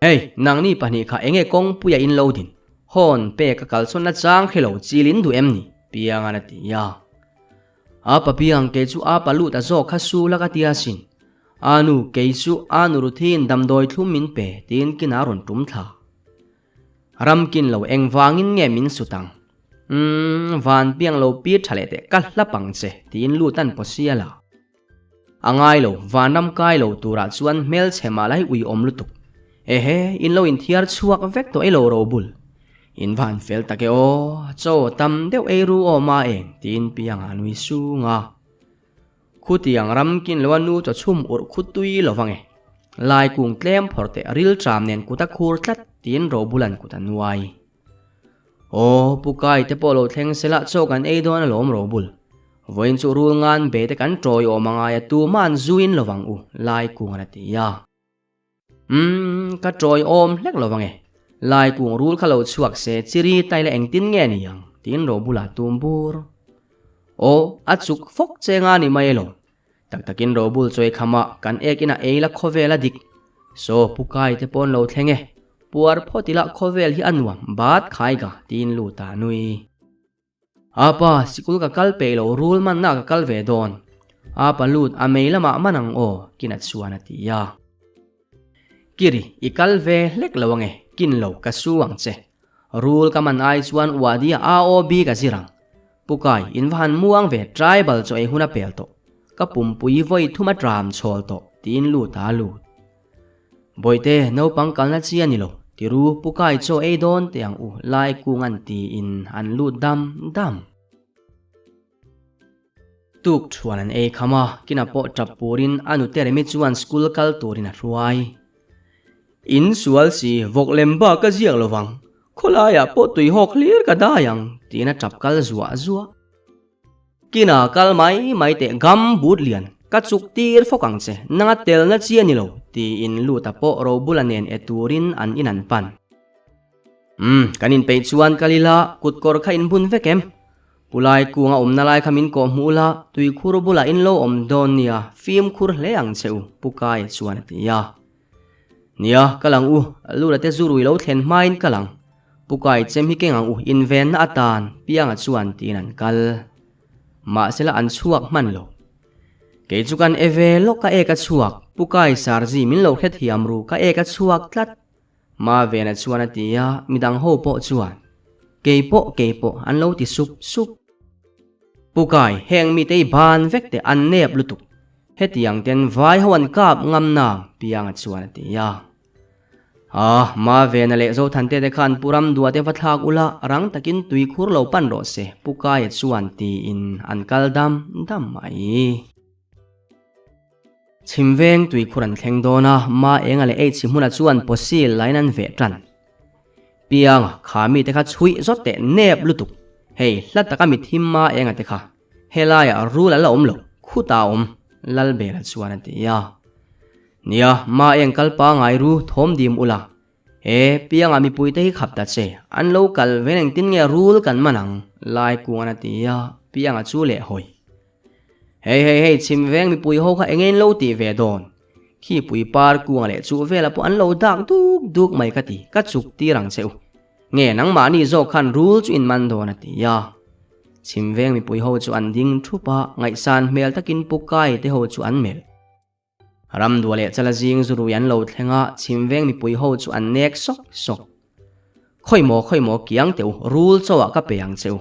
Hey, nangni pahnih kha enge kawngpuia in lo din? Hawn pek a kalsawn na chang khi lo chil in duh em ni? Piangan a ti a. A pa piang kei chu a pa lut a zawk kha su la ka ti asin. A nu kei chu a nu Ruthiin damdawi thlum min pe tiin kina rawn tum thla. Ramkin lo engvangin nge min sut ang? Umm, van piang lo pi tha leh teh ka hlap ang che tiin lut an paw sial a. A ngai lo, vanram kai lo turah chuan hmelchhe mah lai ui awm lutuk. Ehe, in lo inthiar chhuak vek tawh elo Robul. In van fel tak e aw, chaw tam deuh ei ru aw ma eng tiin piangah a nui sung a. Khutiang ram kin lo a nu chaw chhum urh khu tui lo vang e. Lai kung tlem phawrh teh ril tram nen kut a khur tlat tiin Robula'n kut a nuai. Aw, Pu Kai te pawh lo thleng se lah chaw kan ei dawn alawm Robul. Vawiin chu rul ngan be te kan tawi awm angai a tuma an zuin lovang u, Lai kung an a ti a. Umm, ka tawi awm hlek lovang e. Lai kung rul kha lo chhuak se chiri tai la engtin nge ni ang, tiin Robula tum bur. Aw, a chuk fawk che nga ni mai elo. Tak takin Robul chawi khamah kan ek ina ei la khawvel a dik. Saw Pu Kai te pawn lo thleng e. Puar phawt ila khawvel hi a nuam bat khai ga tiin lut a nui. Apa, sikul ka kal peih lo rul manna ka kal ve dawn. Apa lut a mei lamah man ang aw kin a chuan a ti a. Kiri, i kal ve hlek lo ange, kin lo ka su ang che. Rul ka man ai chuan uadia AOB ka zir ang. Pukai, in va han muang ve tribal chaw ei hun a pel tawh. Ka pumpui vawi thum a tram chhawl tawh, tiin lut a lut. Bawihte, naupang kalna chi a ni lo, tiru Pukai chaw ei dawn teh ang u, lai kung an tiin an lut dam dam. Tuk thuan an ei kham a, kinah pawh tap purin a nute Remi chuan school kal turin a hruai. In sual si, vawk lem bak ka ziak lo vang, khawlaiah pawh tui hawk hlir ka dai ang, tiin a tap kal zuah zuah. Kinah kal mai mai teh gam but lian, ka chuk tir fawk ang che, nanga telna chi a ni lo, tiin Luta pawh Robula nen e turin an in an pan. Umm, kan inpeih chuan kal ila, kut kawr kha inbun vek em? Pu Lai kunga awmna lai kha min kawh hmuh la, tuikhur bulah in lo awm dawn nia, fimkhur hle ang che u, Pu Kaia chuan a ti a. Nia, kal ang u, Lura te zu rui lo thlen hmain kal ang. Pu Kai chem hi keng ang u, invenna atan, Pianga chuan tiin an kal. Mahsela an chhuak hman lo. Kei chu kan e ve lawk ka ek a chhuak, Pu Kai Sarzi min lo hrethiam ru, ka ek a chhuak tlat. Mavena chuan a ti a, midang ho pawh chuan, Kei pawh, kei pawh, an lo ti sup sup. Pu Kai, heng mite hi ban vek teh, an nep lutuk. Hetiang ten vai ho an kap ngam nang, Pianga chuan a ti a. Ah, Mavena leh Zothante te khan Pu Ramdua te va thlak ula, rang takin tui khur lo pan rawh se, Pu Kaia chuan tiin an kal dam dam mai. Chhim veng tuikhur an thleng dawn a, Ma Enga leh H hmuna chuan pawsil lain an veh tan. Pianga, kha mite kha chhuih zawt teh nep lutuk. Hei, hla taka mi thim Ma Enga te kha. Helaiah rul a la awm lo, khutah a awm, Lalbela chuan a ti a. Nia, Ma Eng kal pangai ru thawm dim ula. He, Pianga mipuite hi khap ta che, an lo kal ven engtin nge rul kan man ang, Laikungan a ti a, Pianga chu leh hawi. Hei hei hei chhim veng mipui ho kha enge in lo tih ve dawn? Khi pui par kunga leh chuh vela pawh an lo dak duk duk mai ka ti, ka chuk tir ang che u. Nge nangmahni zawk khan rul chu in man dawn a ti a. Chhim veng mipui ho chu an ding thup a, ngaihsan hmel takin Pu Kai te ho chu an melh. Ramdua leh Chala zing zurui an lo thleng a, chhim veng mipui ho chu an nek sawk sawk. Khawi maw khawi maw kiang teh u, rul chauh ah ka pe ang che u.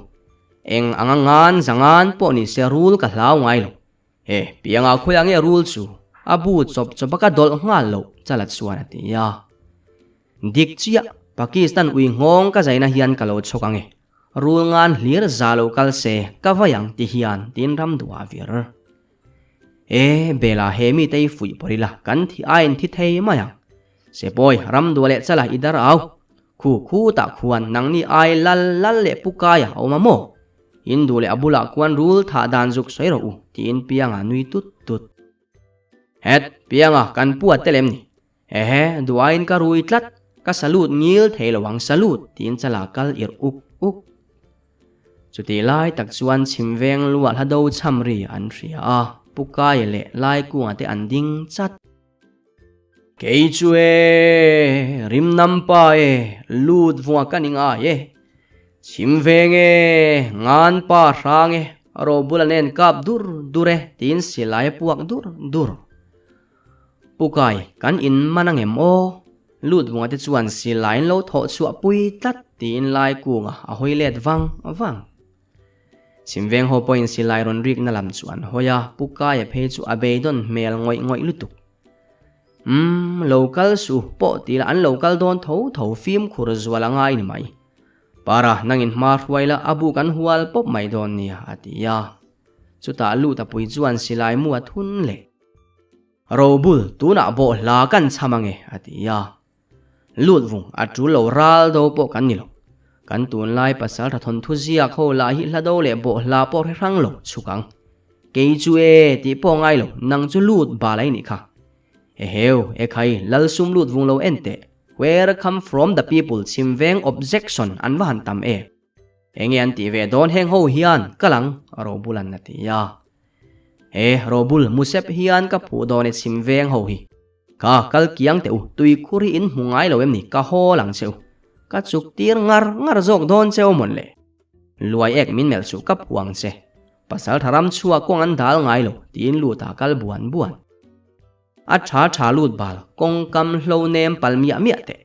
Eng anga ngan zangan pawh ni se rul ka hlau ngai lo. E, pianga khawi ah nge rul chu? A bu chawp chawp a ka dawlh nghal loh, Chala chuan a ti a. Dik chiah, Pakistan ui nghawng ka zaina hian ka lo chhawk ang e. Rul ngan hlir za lo kal se, ka vai ang ti hian, tiin Ramdua a vir. E, Bela he mite hi fuih pawr ila, kan thi aiin thi thei mai ang. Sepawi, Ramdua leh Chala i dar au. Khu khu tah khuan nangni ai lal lal leh pu kaia a awm a maw? In duh leh a bulah khuan rul thah dan zuk sawi rawh u, tiin Pianga nui tut tut. Het, Pianga, kan pu a tel em ni? Ehe, duaiin ka rui tlat, ka salute ngil thei lo ang salute tiin chala kal irh uk uk. Chutih lai tak chuan chhim veng luah hla do chham ri an hria a, Pu Kaia leh Laikunga te an ding chat. Kei chu e, rim nam pa e, lut vunga ka ni ngai e. Chhim veng e, ngan pa hrang e, robula nen kap dur dur e tiin silai a puak dur dur. Pu Kai, kan in man angem aw? Lut vunga te chuan silai in lo thawh chhuah pui tlat tiin lai kunga a hawi let vang vang. Chhimveng ho pawhin silai rawn rikna lam chu an hawi a, Pu Kaia phei chu a beidawn hmel ngawih ngawih lutuk. Umm, lo kal suh pawh ti la an lo kal dawn tho tho fimkhur zual a ngai ni mai. Para, nangin hma hruai la a bu kan hual pawp mai dawn nia a ti a. Chutah lut a pui chuan silai mu a thun leh. Robul, tunah bawh hla kan chham ange, a ti a. Lut vung, a tul lo ral do pawh kan ni lo. Kan tunlai pasal tha thawnthu ziak ho lah hi hla do leh bawh hla pawh hre hrang lo chhuk ang. Kei chu e, tih pawh ngai lo, nang chu lut bal ai nih kha. Eheu, ekhai, lal sum lut vung lo en teh. Where come from the people chhim veng objection an va han tam e. Enge an tih ve dawn heng ho hian ka lang, Robulan a ti a. He Robul Musep hian ka phuh dawn e chhim veng ho hi. Ka kal kiang teh u, tui khur hi in hmu ngai lo em ni, ka haw lang che u. Ka chuk tir ngar ngar zawk dawn che u mawn le. Luai ek min melh suh ka phuh ang che. Pasal tha ram chhuah kawng an dal ngai lo, tiin lut ah kal buan buan. A tha tha lut bal, kawng kam hlo nem pal miah miah teh.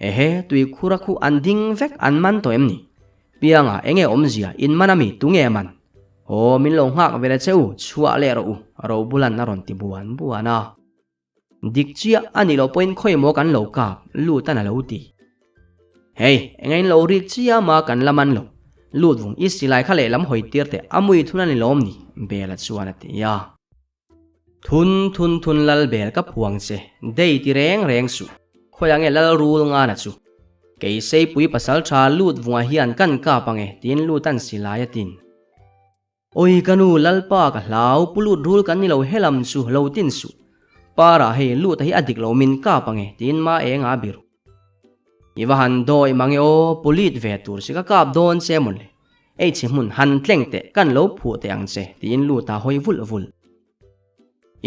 Ehe, tui khur a khuh an ding vek an man tawh em ni? Pianga, enge awmzia, in man ami, tunge a man? Aw, min lo nghak ve la che u, chhuah leh rawh u, Robulan a rawn ti buan buan a. Dik chiah a nih loh pawhin khawi maw kan lo kap, Lutan a lo ti. Hei, enge in lo rik chiah ma kan la man lo, Lut vung i silai kha lehlam hawi tir teh, a mui thun a ni lawm ni? Bela chuan a ti a. Thun thun thun lal bel ka phuang che, dei ti reng reng suh. Khawiah nge lal rul ngana chu? Kei seipui pasal tha lut vungah hian kan kap ange tiin lut an silai a tin. Awi ka nu lalpa ka hlau pu lut rul kan ni lo helam chu lo tin suh. Para hei lut a hi a dik lo min kap ange tiin ma eng a biru. I va han dawi mange aw, pulit ve tur si ka kap dawn che mawn le. Ei chhe hmun han tleng teh kan lo phuh teh ang che tiin lut a hawi vulh vulh.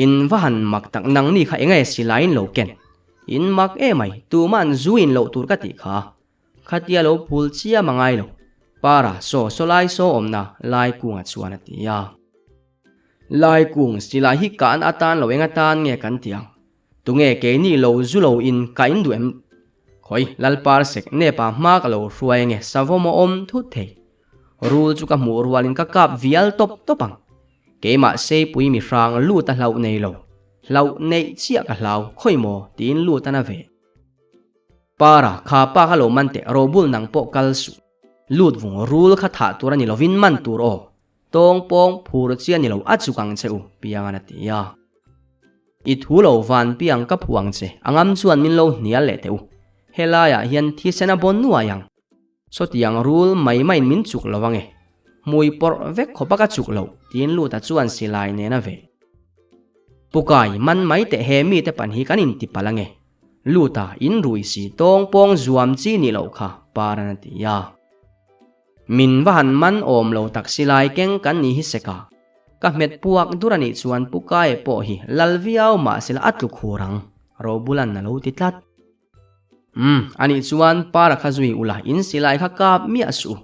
In va han mak tak nangni kha enge silai in lo ken. In mak emai tuma'n zu in loh tur ka tih kha. Khatia lo phul chiam a ngai lo. Para saw saw lai saw awmna lai kunga chuan a ti a. Lai kung silai hi kan atan lo eng atan nge kan ti ang. Tunge keini lo zu lo in ka in duh em? Khawi, Lalpar sek nepa hma ka lo hruai ange savawm a awm thut thei. Rul chu ka hmuh rualin ka kap vial tawp tawp ang. Keimah seipui mi hrang lut a hlauh nei lo. Hlauh neih chiah ka hlau, khawi maw? tiin lut a na ve. Para, kha pa kha lo man teh, robul nang pawh kal suh. Lut vung rul kha thah tur a ni lovin man tur aw. Tawng pawng phur chiah ni lo a chuk ang che u, Piangan a ti a. I thu lo van piang ka phu ang che, a ngam chuan min lo hnial leh teh u. Helaiah hian thisen a bawn nuai ang. Sawtiang rul mai maiin min chuk lo ange. Hmui pawrh vek khawp a ka chuk loh, tiin Luta chuan silai nen a veh. Pukai, man mai teh he mite pan hi kan inti palh ange. Luta, in rui si tawng pawng zuam chi nih loh kha, Paran a ti a. Min va han man awm lo tak silai keng kan ni hi seka. Ka hmet puak dur a nih chuan Pu Kae pawh hi lal viau mahsela a tlu khur ang, Robulan a lo ti tlat. Umm, a nih chuan Para kha zui ula in silai kha kap miah suh u.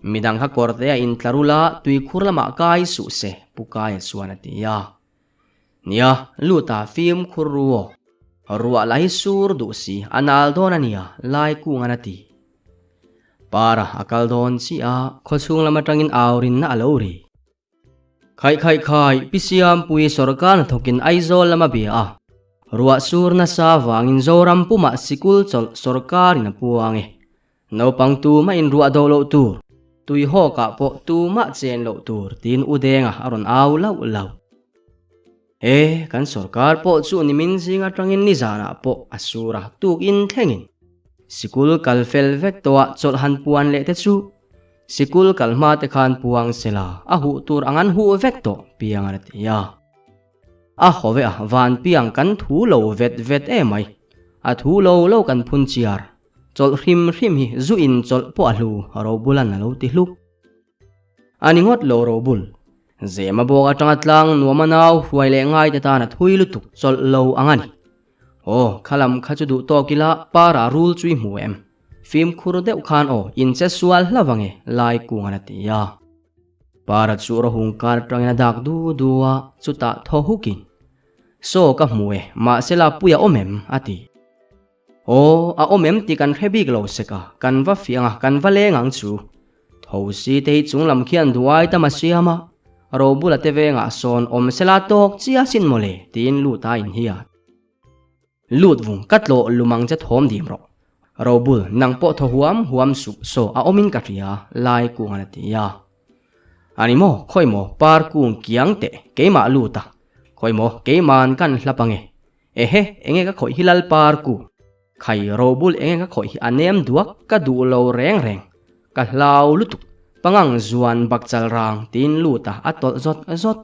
Midang kha kawrte a intlar ula tuikhur lamah kai suh se, Pu Kae chuan a ti a. Nia, luta fimkhur ru aw. Ruah lah hi sur duh si, a nal dawn a nia, lai kungan a ti. Para a kal dawn chiah a, khawchhung lam atangin au rinna a lo ri. Khaih khaih khai, Pi Siampui sawrkar hnathawkin Aizawl lam a bia a. Ruah sur nasa vangin Zoram pumah sikul chawlh sawrkarin a puang e. Naupang tumah in ruah do loh tur, tui hawkah pawh tumah chen loh tur tiin U Denga a rawn au lauh lauh. E, kan sawrkar pawh chu nimin zing atangin nizanah pawh a sur a tukin thlengin. Sikul kal fel vek tawhah chawlh han puan leh te chu sikul kal hma te khan puang sela a huh tur ang an huh vek tawh piang a ti a. A haw e a, vanpiang kan thu lo vet vet emai. A thu lo lo kan phun chiar. Chawlh hrim hrim hi zu in chawlh pawh a hlu, Robulan a lo ti hluk. A ni ngawt lo Robul. Zema bawk atanga tlang nuama nau hruai leh ngai te tan a thui lutuk chawlh lo ang a ni. Aw, khalam kha chu duh tawk ila para rul chu i hmu em? Fimkhur deuh khan aw, in che sual hlauh ange, Laikungan a ti a. Para chu rawhung kar atangin a dak du du a, chutah thaw hukin, Saw ka hmu e, mahse la pui a awm em? a ti. Aw, a awm em tih kan hre bik lo sek a, kan va fiang a, kan va leng ang chu. Tho si te hi chung lam khian duai tam a siam a, Robula te vengah sawn awm sela tawk chia sin mawle tiin lut a inhiat. Lut vung ka tlawh lumang che thawm dim rawh. Robul, nang pawh thaw huam huam suh, saw a awmin ka hria, lai kungan a ti a. A ni maw, khawi maw, par kung kiang teh, keimah lut a, khawi maw, keiman kan hlap ange. Ehe, enge ka khawih hi lal par ku? Khai robul enge ka khawih hi a nem duak, ka duh lo reng reng. Ka hlau lutuk, pangang zuan bak chal rang tiin lut a, a tawlh zawt zawt.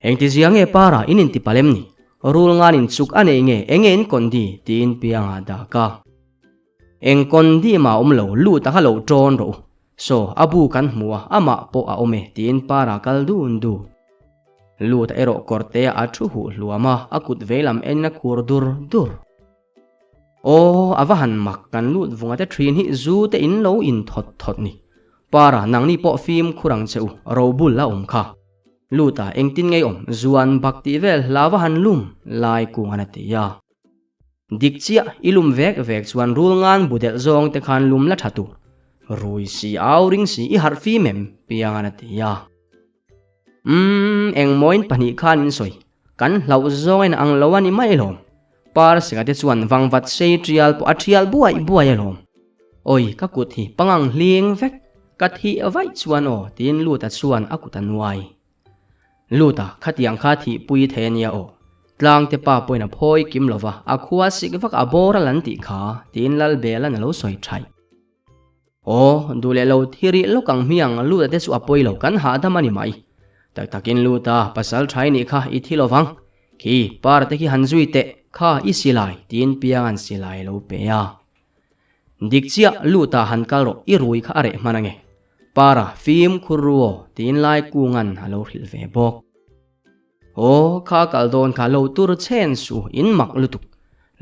Engti zia nge para in inti palem ni? Rul ngan in chuk a nei nge enge in kondi tiin pianga dak a. Eng kondi mah awm lo, lut a kha lo tawn rawh u. Saw, a bu kan hmu a, amah pawh a awm e tiin para kal dun dun. Lut erawh kawrte a thu huh hluam a, a kut veilam enin a khur dur dur. Aw, a va han mak, kan lut vunga te thin hi zu te in lo in thawt thawt ni. Para, nangni pawh fimkhur ang che u, robul a awm kha. Luta, engtin ngei awm, zuan bak tih vel hla va han lum, lai kung an a ti a. Dik chiah, i lum vek vek chuan rul ngan bu delh zawng te khan lum la tha tur. Rui si, au ring si, i harh fim em? Piangan a ti a. Umm, engmawiin pahnih khan in sawi. Kan hlauh zawng en ang lo a ni mai alawm. Par Singa te chuan vangvat sei tial pawh a thial buai buai alawm. Awi, ka kut hi pangang hling vek. Ka thih vaih chuan aw, tiin Luta chuan a kut a nuai. Luta, khatiang kha thihpui thei a nia aw. Tlangte pa pawhin a phawi kim lova, a khua sik vak a bawr a lan tih kha, tiin Lalbela'n a lo sawi thaih. Aw, duh leh lo thi rih lawk ang hmiang lut a te chu a pawi lo, kan hahdam a ni mai. Tak takin lut a, pasal tha i nih kha, i thi lovang. Khi, par te khi han zui teh, kha i silai, tiin piang an silai lo pe a. Dik chiah, lut a han kal rawh, i rui kha a reh hman ange. Para, fimkhur ru aw, tiin lai kungan a lo hrilh ve bawk. Aw, kha kal dawn kha lo tur chen su, in mak lutuk.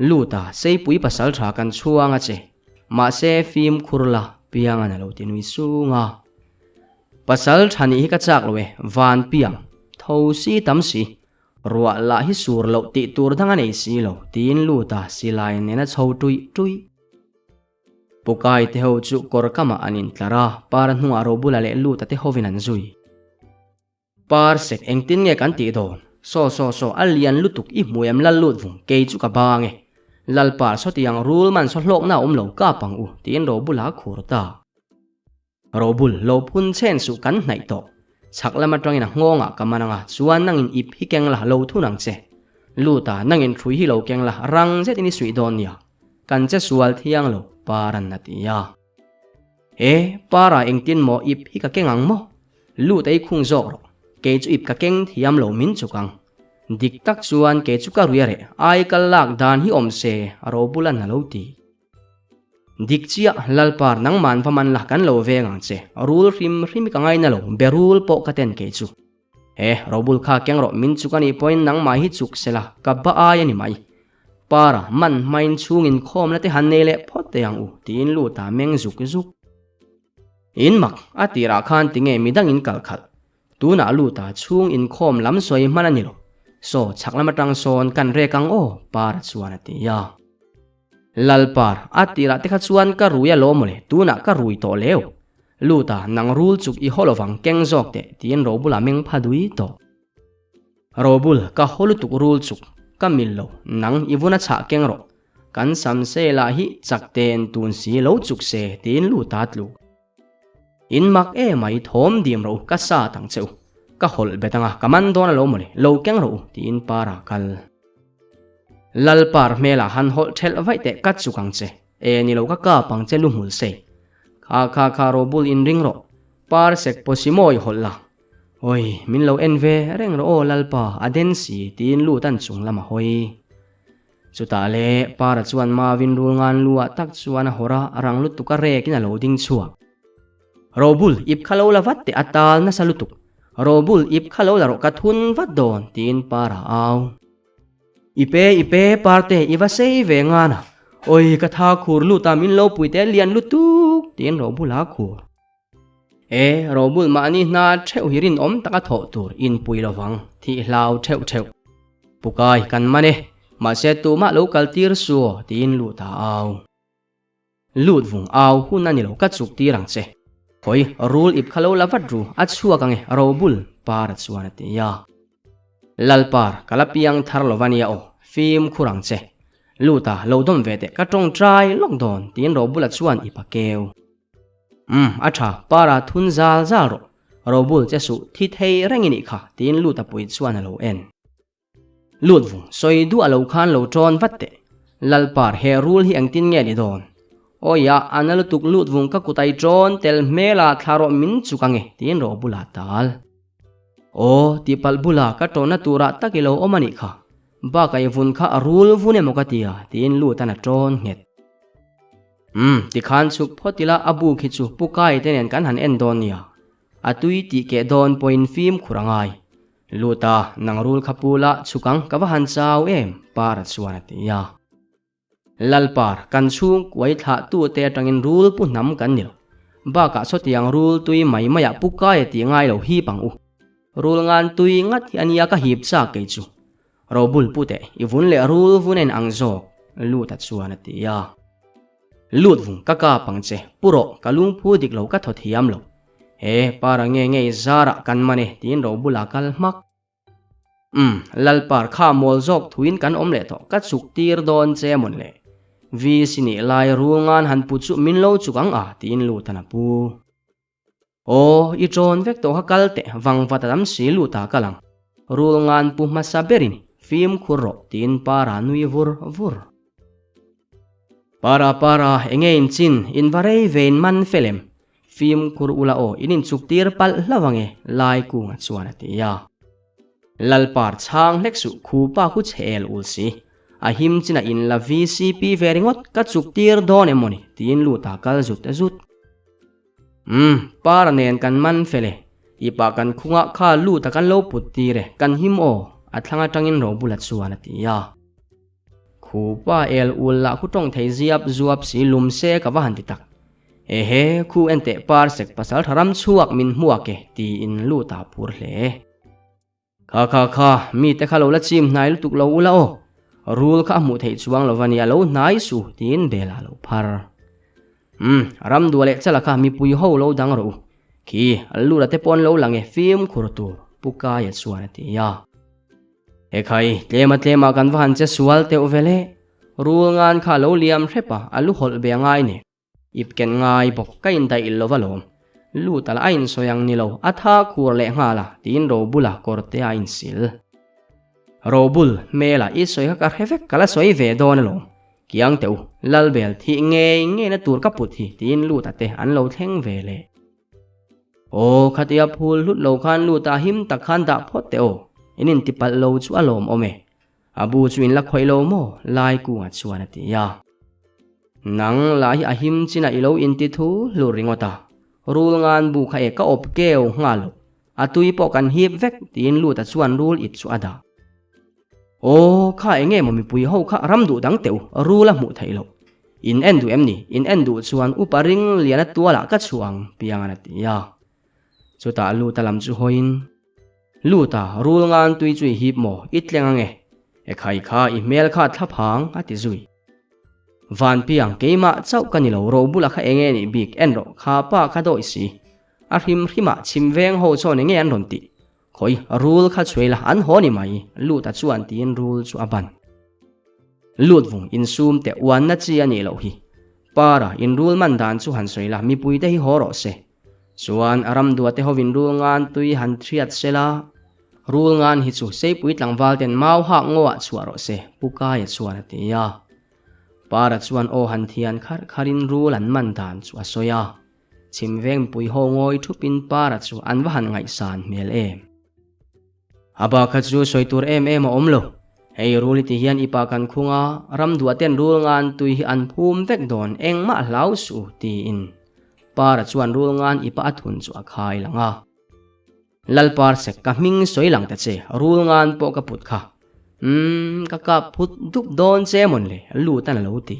Lut a, Seipui pasal tha kan chhuang a che. Mahse, fimkhur la, Piangan a lo ti nui sung a. Pasal tha nih hi ka chak lo e, van piang, tho si tam si, ruah lah hi sur loh tih tur dang a nei si lo, tiin lut a, silai nen a chho tuih tuih. Pukai te ho chu kawr kamah an intlar a, par hnungah Robula leh Luta te hovin an zui. Par sek engtin nge kan tih dawn? Saw saw saw, a lian lutuk i hmu em lal lut vung, kei chu ka bang e. Lal par saw tiang rul man saw hlawkna a awm lo kap ang u, tiin Robula a khur ta. Robul, lo phun chen suh kan hnaih tawh. Chhak lam atangin a nghawngah ka man anga, chuan nangin ip hi keng la, lo thun ang che. Luta, nangin hrui hi lo keng la, rang zetin i suih dawn nia. Kan che sual thiang lo, par an a ti a. E, para engtin maw ip hi ka keng ang maw? Lut ei khung zawk rawh, kei chu ip ka keng thiam lo min chuk ang. Dik tak chuan kei chu ka rui a reh, ai kal lak dan hi awm se, Robulan a lo ti. Dik chiah, Lalpar nangman va man la kan lo veng ang che, rul hrim hrim hi ka ngaina lo, berul pawh ka ten kei chu. He, Robul kha keng rawh min chuk a nih pawhin nangmah hi chuk se la, ka ba ai a ni mai. Para, man hmain chhungin khawmna te han nei leh phawt teh ang u, tiin Luta meng zuk zuk. In mak, a tirah khan tinge midang in kal khalh? Tunah Luta chhung inkhawm lam sawi hman a ni lo. Saw, chhak lam atang sawn kan rek ang aw, Para chuan a ti a. Lal Par, a tirah te kha chuan ka rui alawm mawle, tunah ka rui tawh leu. Luta, nang rul chuk i haw lovang keng zawk teh, tiin Robula meng pha dui tawh. Robul, ka haw lutuk rul chuk, ka mil lo, nang i vun a chhah keng rawh. Kan sam se lah hi chak ten tun si lo chuk se tiin lut a tlu. In mak e mai thawm dim rawh u ka sa tang che u. Ka hawlh bet anga ka man dawn alo mawle lo keng rawh u tiin par a kal. Lal par hmelah han hawlh thelh vaih teh ka chuk ang che. E ni lo ka kap ang che lu hmul sei. Kha kha kha robul in ring rawh. Par sek pawh si mawi hawlh la. Oi, min lo en ve reng rawh aw Lalpa, a den si, tiin lut an chung lam a hawi. Chutah le Para chuan Mavin rul ngan lu ah tak chuan a hawr a, rang lutuk a rekin a lo ding chhuak. Robul, ip kha lo la vat teh a tal nasa lutuk. Robul, ip kha lo la rawh ka thun vat dawn, tiin Para a au. I pe, i pe, Parte, i va sei ve ngan a. Oi, ka tha khur lut a, min lo pui teh lian lutuk, tiin Robula a khur. E, Robul mahni hna theuh hi rinawm taka thawh tur inpui lovang, thih hlau theuh theuh. Pukai, kan man e, mahse tumah lo kal tir su aw, tiin lut a au. Lut vung au hun a ni lo, ka chuk tir ang che. Khawi, rul ip kha lo la vat ru, a chhuak ang e, Robul, Para chuan a ti a. Lalpar, ka la piang thar lo va nia aw, fimkhur ang che. Luta, lo dawm ve teh, ka tawngtai lawk dawn, tiin Robula chuan ip a keu. Umm, a tha, Para thun zal zal rawh, Robul che suh thi thei reng i nih kha, tiin Lut a pui chuan a lo en. Lut vung, sawi duah lo khan lo tawn vat teh. Lalpar, he rul hi engtin nge ni dawn? Awi a, a na lutuk Lut vung ka kut ai tawn tel hmel a thla rawh min chuk ange, tiin Robul a tal. Aw, tihpalh bula ka tawnna turah tak i lo awm a nih kha. Bak ai vun kha a rul vun emaw ka tia, tiin Lut an a tawn nghet. Umm, tikhan chhuk phawt ila a bu khi chu Pu Kai te nen kan han en dawn nia. A tui tih keh dawn pawhin fimkhur a ngai. Lut a, nang rul kha pu la chhuk ang ka va han chau em, Para chuan a ti a. Lalpar, kan chhung kuai thlah tu te atangin rul pu hnam kan ni lo. Bakah sawtiang rul tui mai maiah Pu Kai a tih ngai lo hip ang u. Rul ngan tui ngat hi a nia ka hip chak kei chu. Robul pu teh, i vun leh rul vun en ang zawk, Luta chuan a ti a. Lut vung ka kap ang che, pu rawh, ka lungphu dik lo ka thaw thiam lo. He, para nge nge i zarah kan man e, tiin Robula kal hmak. Umm, Lalpar kha mawl zawk thuin kan awm leh tawh, ka chuk tir dawn che mawn le. VC nih lai rul ngan han pu chu min lo chuk ang a, tiin Lutan a pu. Aw, i ṭawn vek tawh kha kal teh, vang vat a tam si lut ah kal ang. Rul ngan pu hmasa berin fimkhur rawh tiin Para nui vur vur. Para, Para, enge in chin, in va rei ve in man fel em? Fimkhur ula aw, in inchuk tir palh hlauh ange, Lai kunga chuan a ti a. Lalpar chhang hlek suh khu pa khu chhe el ul si. A him chinah in la VCP ve ringawt ka chuk tir dawn em mawni tiin lut ah kal zut zut. Umm, Para nen kan man fel e. I pah kan khungah kha lut a kan lo put tir e, kan him aw, a thlang atangin Robula chuan a ti a. Khupa el ul lah khu tawng thei ziap zuap si lum se ka va han ti tak. Ehe, khu enteh par sek pasal tha ram chhuak min hmuak e, tiin lut ah phur hle. Kha kha kha, mite kha lo la chim hnai lutuk lo ula aw. Rul kha a hmuh theih chuang lo va nia lo hnai su, tiin Bela a lo phar. Umm, ram dua leh chala kha mipui ho lo dang rawh u. Khi, lura te pawh an lo lang e, fimkhur tur, Pu Kaia chuan a ti a. Ekhai, tlema tlema kan va han che sual teuh vel e. Rul ngan kha a lo liam hrep a, a lu hawlh ve a ngai nen. Ip ken ngai bawk ka indaih lo va lawm. Lut ala a insawi ang ni lo, a tha khur leh nghal a, tiin Robula kawr te a insil. Robul, hmela i sawi kha ka hre vek, ka la sawi ve dawn alawm. Kiang teh u, Lalbel thih ngei ngei na tur ka put hi, tiin Luta te an lo thleng ve leh. Aw, khatia phul hlut lo khan Luta him tak khan dah phawt teh aw, in intipalh lo chu a lawm awm e. A bu chu in la khawih lo maw? Lai kunga chuan a ti a. Nang lah hi a him chinah i lo inti thu hlur ringawt a. Rul ngan bu kha e ka awp keu nghal lo. A tui pawh kan hip vek tiin Luta chuan rul ip chu a dah. Aw, kha enge maw mipui ho kha ram duh dang teh u, rul a hmuh theih loh. In en duh em ni? In en duh chuan upa ring lian a tualah ka chhuah ang, Piangan a ti a. Chutah Luta lam chu hawiin. Luta, rul ngan tui chu i hip maw? I tleng ange. E khai kha, i hmel kha a thlap hang, a ti zui. Vanpiang, keimah chauh ka ni lo, ro bula kha enge nih bik, en rawh, kha pa kha dawi si. A hrim hrimah chhim veng ho chuan enge an rawn tih? Khawi, rul kha chhuai la, an haw ni mai, Luta chuan tiin rul chu a ban. Lut vung, insum teh uanna chi a nih loh hi. Para, in rul man dan chu han sawi la, mipuite hi haw rawh se. Chuan a ram duate hovin rul ngan tui han thiat se la, rul ngan hi chu Seipui tlangval ten mau hak ngaw ah chhuah rawh se, Pu Kaia chuan a ti a. Para chuan aw han thian kharh kharhin rul an man dan chu a sawi a. Chhim veng mipui ho ngawi thupin Para chu an va han ngaihsan hmel em. A ba kha chu sawi tur em em a awm lo. Hei rul hi ti hian i pa kan khung a, ram duah ten rul ngan tui hi an phum vek dawn engmah hlau suh tiin Para chuan rul ngan i pa a thun chu a khai lang a. Lalpar sek ka hming sawi lang ta che, rul ngan pawh ka put kha. Umm ka kap phut dup dawn che mawn le lut an a lo ti.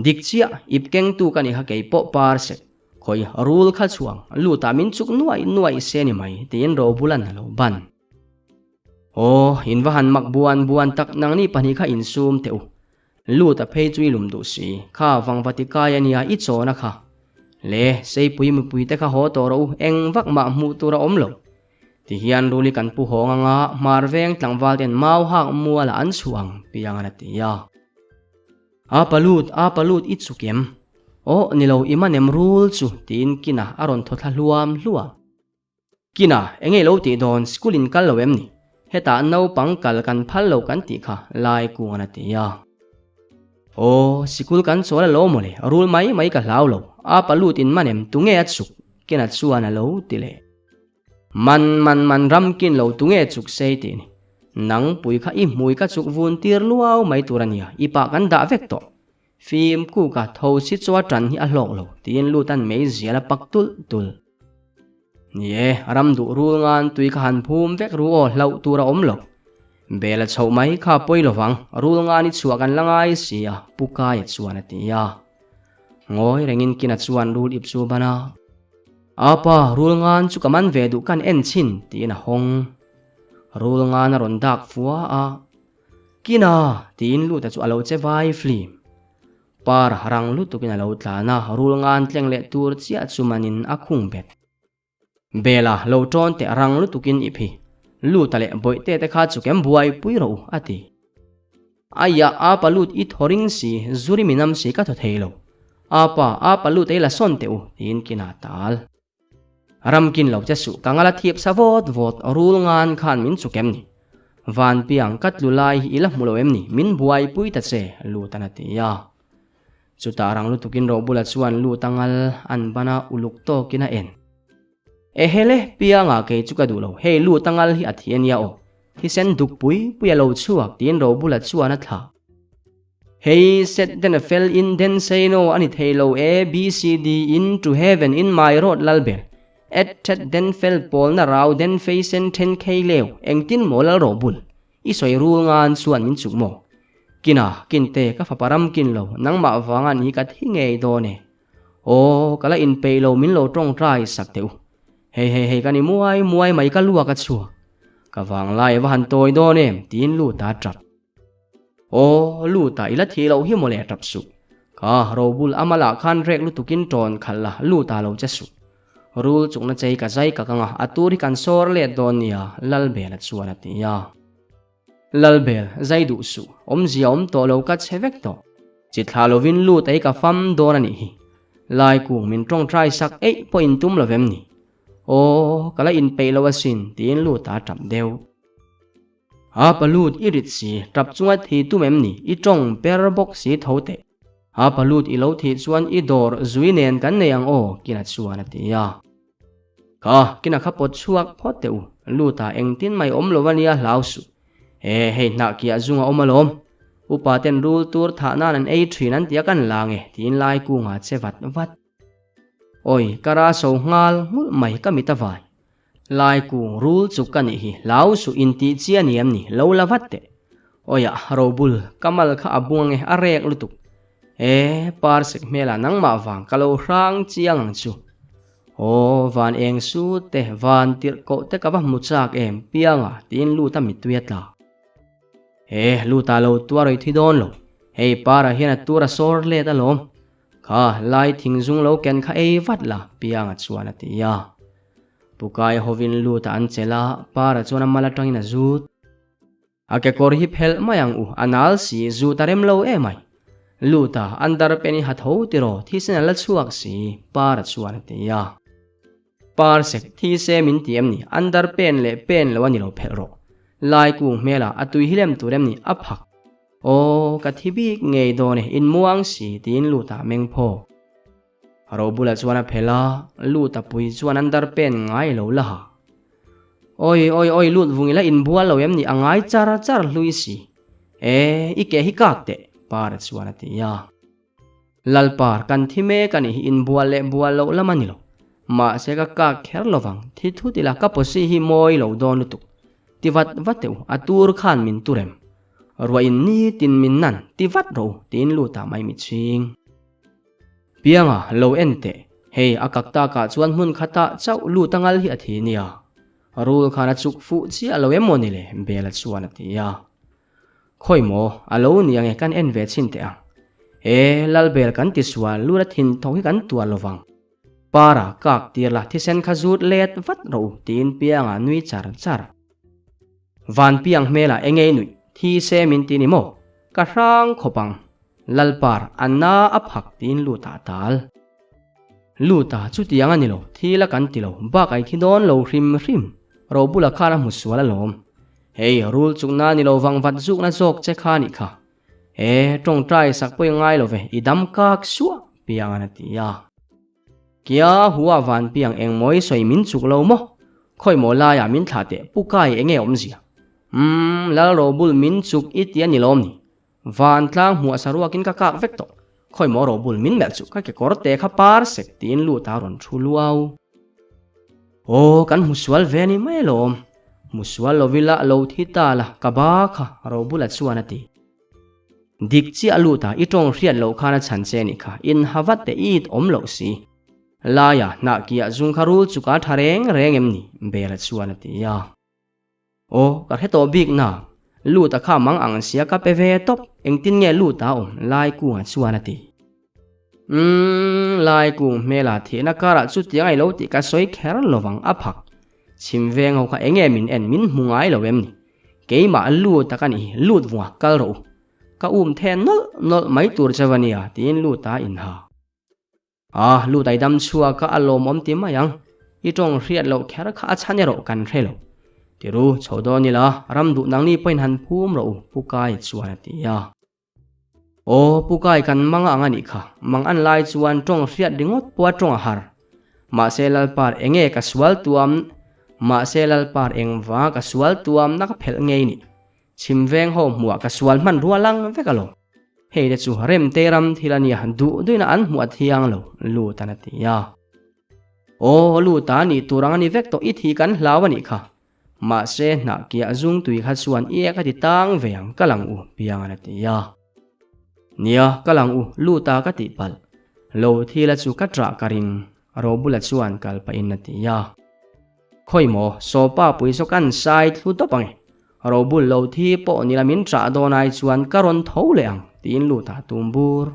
Dik chiah, ip kengtu ka ni kha kei pawh par sek. Khawi rul kha chhuang, lut ah min chuk nuaih nuaih se ni mai, tiin Robulan a lo ban. Aw, in va han mak buan buan tak nangni pahnih kha insum teh u. Lut a phei chu i lum duh si, kha vangvati kai a nia i chawna kha. Le, seipui mipui te kha haw tawh rawh u, eng vak mah hmuh tur a awm lo. Tihian ruli kan pu hawng anga hmar veng tlangval ten mau hak mualah an chhuah ang, Piangan a ti a. A palut, a palut i chuk em? Aw, ni lo, i man em rul chu, tiin Kina a rawn thaw thla hluam hluam. Kina, eng nge lo tih dawn, school in kal lo em ni? Hetah naupang kal kan phal lo kan tih kha, Lai Kungan a ti a. Aw, sikul kan chawl a lo mawle, rul mai mai ka hlau lo, a palut in man em, tunge a chuk? Kina chuan a lo ti leh. Man man man ram kin lo tunge chuk sei tih ni. Nang pui kha i hmui ka chuk vun tir luau mai tur a nia, i pah kan dah vek tawh. Fim kuka tho si chaw tan hi a hlawk lo tiin lut an mei zial a pak tulh tulh. Ni e, ram duh rul ngan tui kha han phum vek ru aw hlauh tur a awm lo. Bel a chhoh mai kha pawi lovang, rul ngan i chhuah kan la ngai si a, Pu Kaia chuan a ti a. Ngawi rengin kina chuan rul ip chu ban a. Apa, rul ngan chu ka man ve duh kan en chhin, tiin a hawng. Rul ngan a rawn dak fua a. Kina! tiin Luta chu a lo che vai flim. Par rang lutukin a lo tlan a, rul ngan tleng leh tur chiah chu manin a khung bet. Bela, lo tawn teh rang lutukin i phi. Luta leh Bawihte te kha chu kem buai pui rawh u, a ti. Aiah apa lut i thaw ring si, zuri mi nam si ka thaw thei lo. Apa, apa lut ei la sawn teh u, tiin kinah tal. Ram kin lo che suh, ka ngal a thip sa vawt vawt, rul ngan khan min chuk em ni? Van piang ka tlu lai hi i la hmu lo em ni? Min buaipui ta che, lut an a ti a. Chutah rang lutukin Robula chuan lut a ngal an ban a uluk tawkin a en. Ehele, piangah kei chu ka duh lo, hei lut a ngal hi a thi a nia aw. Thisen duk pui pui a lo chhuak tiin Robula chuan a thlah. Hei set den a fel in den say no a ni thei lo e B C D in to heaven in my road lalber et thet den fel pawlna rau den fei sen then khei leu engtin maw lal Robul i sawi rul ngan chuan min chuk maw kina kinte ka fapa ram kin lo nangmah vanga ni ka thi ngei dawn e Aw, ka la inpeih lo min lo tawngtai sak teh u. Hei hei hei ka ni muai muai mai ka luak a chhuak. Ka vanglai va han tawi dawn em tiin Luta a tap. Aw, Luta i la thih loh hi mawle tap suh. Ka robul amalah khan rek lutukin tawn khalh la Luta lo che suh. Rul chukna chei ka zai ka kang a, a tur hi kan sawr let dawn nia Lalbela chuan a ti a. Lalbel, zai duh suh, awmzia awm tawh lo ka chhe vek tawh. Chi thlah lovin lut ei ka fam dawn a nih hi. Lai kung min tawngtai sak eih pawh in tum lovem ni? Aw, ka la inpeih lo asin, tiin lut a tap deuh. A pa lut i rit si, tap chunga thi tum em ni? I tawng per bawk si tho teh. A pa lut i lo thih chuan i dawr zui nen kan nei ang aw, kina chuan a ti a. Ka kina kha pawt chhuak phawt teh u, lut ah engtin mai awm lo ania hlau suh. E hei hnah kiah zung a awm alawm. Upa ten rul tur thah nan an ei thin an tia kan la nge tiin lai kungah che vat vat. Awi ka ra so nghal nghulh mai ka mit a vai. Lai kung rul chu ka nih hi hlau suh in tih chi a ni em ni lo la vat teh. Awi ah robul ka mal kha a bung ange a rek lutuk. E par sek hmelah nangmah vang ka lo hrang chiang ang chu. Aw, van eng su te, van tirh koh te ka va hmu chak em, Pianga, tiin Luta mittui a tla. He, Luta lo tuar i thi dawn lo, hei para hian a tur a sawr let alawm. Kha, lai thing zung lo ken kha ei vat la, Pianga chuan a ti a. Pukai hovin Luta an chelh a, para chuan a mal atangin a zut. A kekawr hi phelh mai ang u, a nal si, zu ta rem lo em ai. Lut a, an dar pen i ha tho tiraw, thisen a la chhuak si, Par a chuan a ti a. Par sek, thi se min ti em ni, an dar pen leh pen lo a ni lo phelh rawh. Lai kung hmelah a tui hi lem tur em ni, a phak. Aw, ka thi bik ngei dawn e, in muang si, tiin Lut a meng phawk. Robula chuan a phelh a, lut a pui chuan an dar pen ngai lo la ha. Awi awi awi lut vung ila inbual lo em ni a ngai char char hlui si. E, i ke hi kak teh, Para chuan a ti a. Lalpar, kan thi mek a nih hi inbual leh bual loh lam a ni lo. Mahse ka kak kher lovang, thi thut ila ka pawsi hi mawi lo dawn lutuk. Ti vat vat teh u, a tur khan min turem. Ruah in ni tin min nan, ti vat rawh u, tiin lut ah mai mi chhing. Pianga, lo en teh, hei a kak takah chuan hmun khatah chauh lut a ngal hi a thi nia. Rul khan a chuk fuh chiah lo em maw ni le, Bela chuan a ti a. Khawi maw, a lo ni ange kan en ve chhin teh ang. E, Lalbel kan ti sual, lut a thin tho hi kan tuar lo vang. Para, kak tir la, thisen kha zut let vat rawh u, tiin Pianga nui char char. Van piang hmelah enge i nuih, thi se min ti ni maw? Ka hrang khawp ang. Lalpar, a na a phak tiin lut ah tal. Lut a, chutiang a ni lo, thi la kan ti lo, bak ai thi dawn lo hrim hrim. Robula khan a hmu sual alawm. Hei, rul chukna ni lo vang vat zukna zawk che kha nih kha. E, tawngtai sak pawh i ngai lo ve, i dam kak suah, Piangan a ti a. Kia hua van piang eng mawi sawi min chuk lo maw? Khawi maw laiah min thlah teh pu kai enge awmzia? Umm, Lal Robul min chuk i ti a ni lawm ni? Van tlang hmuah saruakin ka kak vek tawh. Khawi maw Robul min melh chu ka kekawr te kha par sek tiin lut a rawn thu luau. Aw, kan hmu sual ve a ni mai alawm. Hmu sual lovila lo thi ta la ka ba kha Robula chuan a ti. Dik chiah lut a, i tawng hriat loh khan a chhan che nih kha, in ha vat teh it awm loh si. Laia, hnah kiah zung kha rul chu ka tha reng reng em ni? Bela chuan a ti a. Aw, ka hre tawh bik na, lut a kha mang ang sia ka pe ve tawp, engtin nge lut a awm? Lai kunga chuan a ti. Umm, Lai kung hmela thihna karah chutiang ai lo tih ka sawi kher lovang a phak. Chhim veng ho kha enge min en min hmu ngai lo em ni? Keimah lut tak a nih hi, lut vunga kal rawh u. Ka um the nawlh nawlh mai tur che va nia tiin lut a inha. A, lut ai dam chhuak a, a lawmawm ti mai ang. I tawng hriat loh kher kha a chhan erawh kan hre lo. Tiru, chho dawn ila, ram duh nangni pawhin han phum rawh u, Pu Kai chuan a ti a. Aw, Pu Kai kan mang ang a nih kha, mang an lai chuan tawng hriat ringawt pawh a tawng a har. Mahse Lalpar enge ka sual tuam Mahse Lalpar engva ka sual tuam na ka phelh ngei ni. Chhim veng ho hmuah ka sual hman rua lang vek alawm. Hei te chu Remte ram thil a nia duh duhina an hmuh a thiang lo, Lutan a ti a. Aw, Luta nih tur ang a ni vek tawh i thi kan hlau a nih kha. Mahse hnah kiah zung tui kha chuan i ek a ti tang ve ang ka lang u Piangan a ti a. Nia, ka lang u, lut a ka tih palh. Lo thil a chu ka ṭah ka ring, Robula chuan kal pahin a ti a. Khawi maw, sawpa pui saw kan sai thlu tawp ang e. Robul lo thi pawh ni la min ṭah dawn ai chuan ka rawn tho leh ang, tiin lut a tum bur.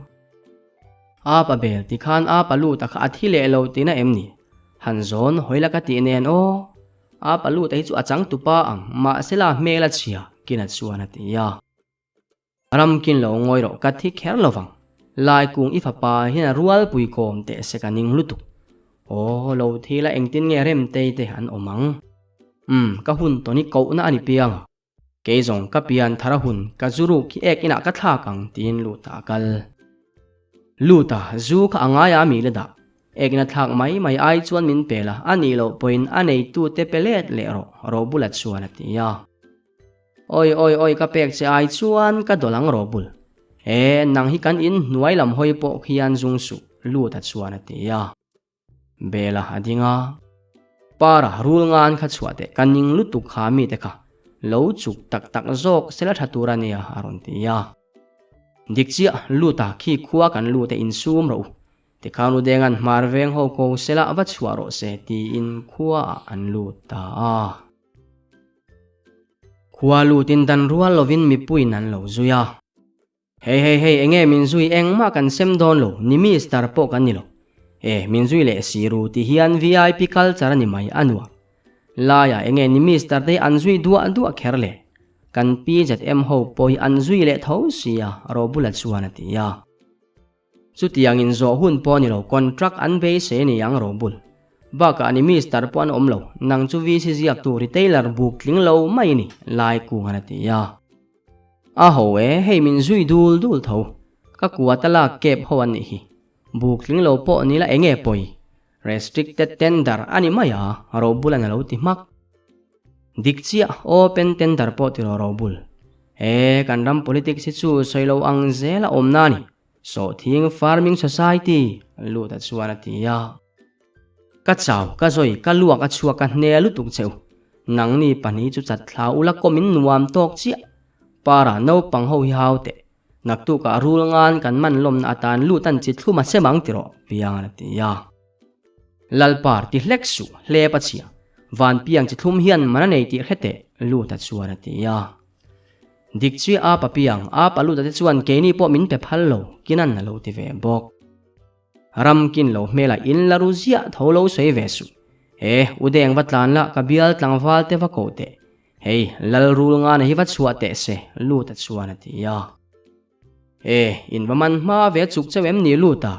Apa bel ti khan apa lut a kha a thi leh lo tihna em ni? Han zawn hawi la ka tih nen aw. A paluta hi chu a chang tupa ang, mahsela hmel a chhia, Kina chuan a ti a. Ramkin lo ngawi rawh, ka thi kher lo vang. Lai kung i fapa hian a rualpui kawm teh se ka ning lutuk. Aw, lo thi la engtin nge Remtei te an awm ang? Umm, ka hun tawni kohna a ni piang a. Kei zawng ka pian thar a hun, ka zu ruk hi ek inah ka thlak ang, tiin Luta a kal. Luta, zu kha a ngai a mi le dah. Ek ina thlak mai mai ai chuan min pel a, a nih loh pawhin a neitute pe let leh rawh, Robula chuan a ti a. Awi awi awi ka pek che ai chuan ka dawlh ang Robul. E, nang hi kan in hnuai lam hawi pawh khian zung suh, Luta chuan a ti a. Bela a ding a. Para rul ngan kha chhuah teh ka ning lutuk kha mite kha lo chuk tak tak zawk sela tha tur a nia a rawn ti a. Dik chiah lut a khi khua kan lut e insum rawh u. Tikhan u Denga'n hmar veng ho ko sela va chhuah rawh se tiin khua ah an lut ta a. Khua lutin dan rual lovin mipuiin an lo zui a. Hei hei hei enge min zui engmah kan sem dawn lo ni mister pawh kan ni lo e min zui leh si ru ti hian vip culture a ni mai a nuam laiah enge ni mister te hi an zui duah duah kher le kan PZM ho pawh hi an zui leh tho sia Robula chuan a ti a chutiang in zawh hun pawh a ni lo contract an beisei a ni ang Robul bakah ni mister pawh an awm lo nang chu VC ziak tu retailer buk tling lo mai a ni lai kungan a ti a. A ho e, hei min zui dul dul tho. Ka kua ta lak kep ho an nih hi. Buk tling lo pawh ni la enge pawi? Restricted tender a ni mai a, Robulan a lo ti hmak. Dik chiah, open tender pawh ti rawh Robul. He kan ram politics hi chu sawi lo ang zel a awmna a ni. Sawhthing Farming Society lut a chuan a ti a. Ka chau, ka zawi, ka luak a chhuak ka hne lutuk cheu. Nangni pahnih chu chat thla ula kawm in nuam tawk chiah. Para naupang ho hi hau teh. Naktukah rul ngan kan man lawmna atan lut an chi thlum a sem ang ti rawh, Piang a ti a. Lalpar ti hlek suh, hlep a chhia. Van piang chi thlum hian man a nei tih hre teh, lut a chuan a ti a. Dik chiah a pa piang, a pa lut a te chuan keini pawh min pe phal lo, Kinan a lo ti ve bawk. Ram kin lo hmelah in la ru ziah tho lo sawi ve suh. He, u deng va tlan la, ka bial tlangval te va koh teh. Hei, lal rul ngana hi va chhuah teh se, Luta chuan a ti a. E, in va man hma ve chuk chauh em ni Luta?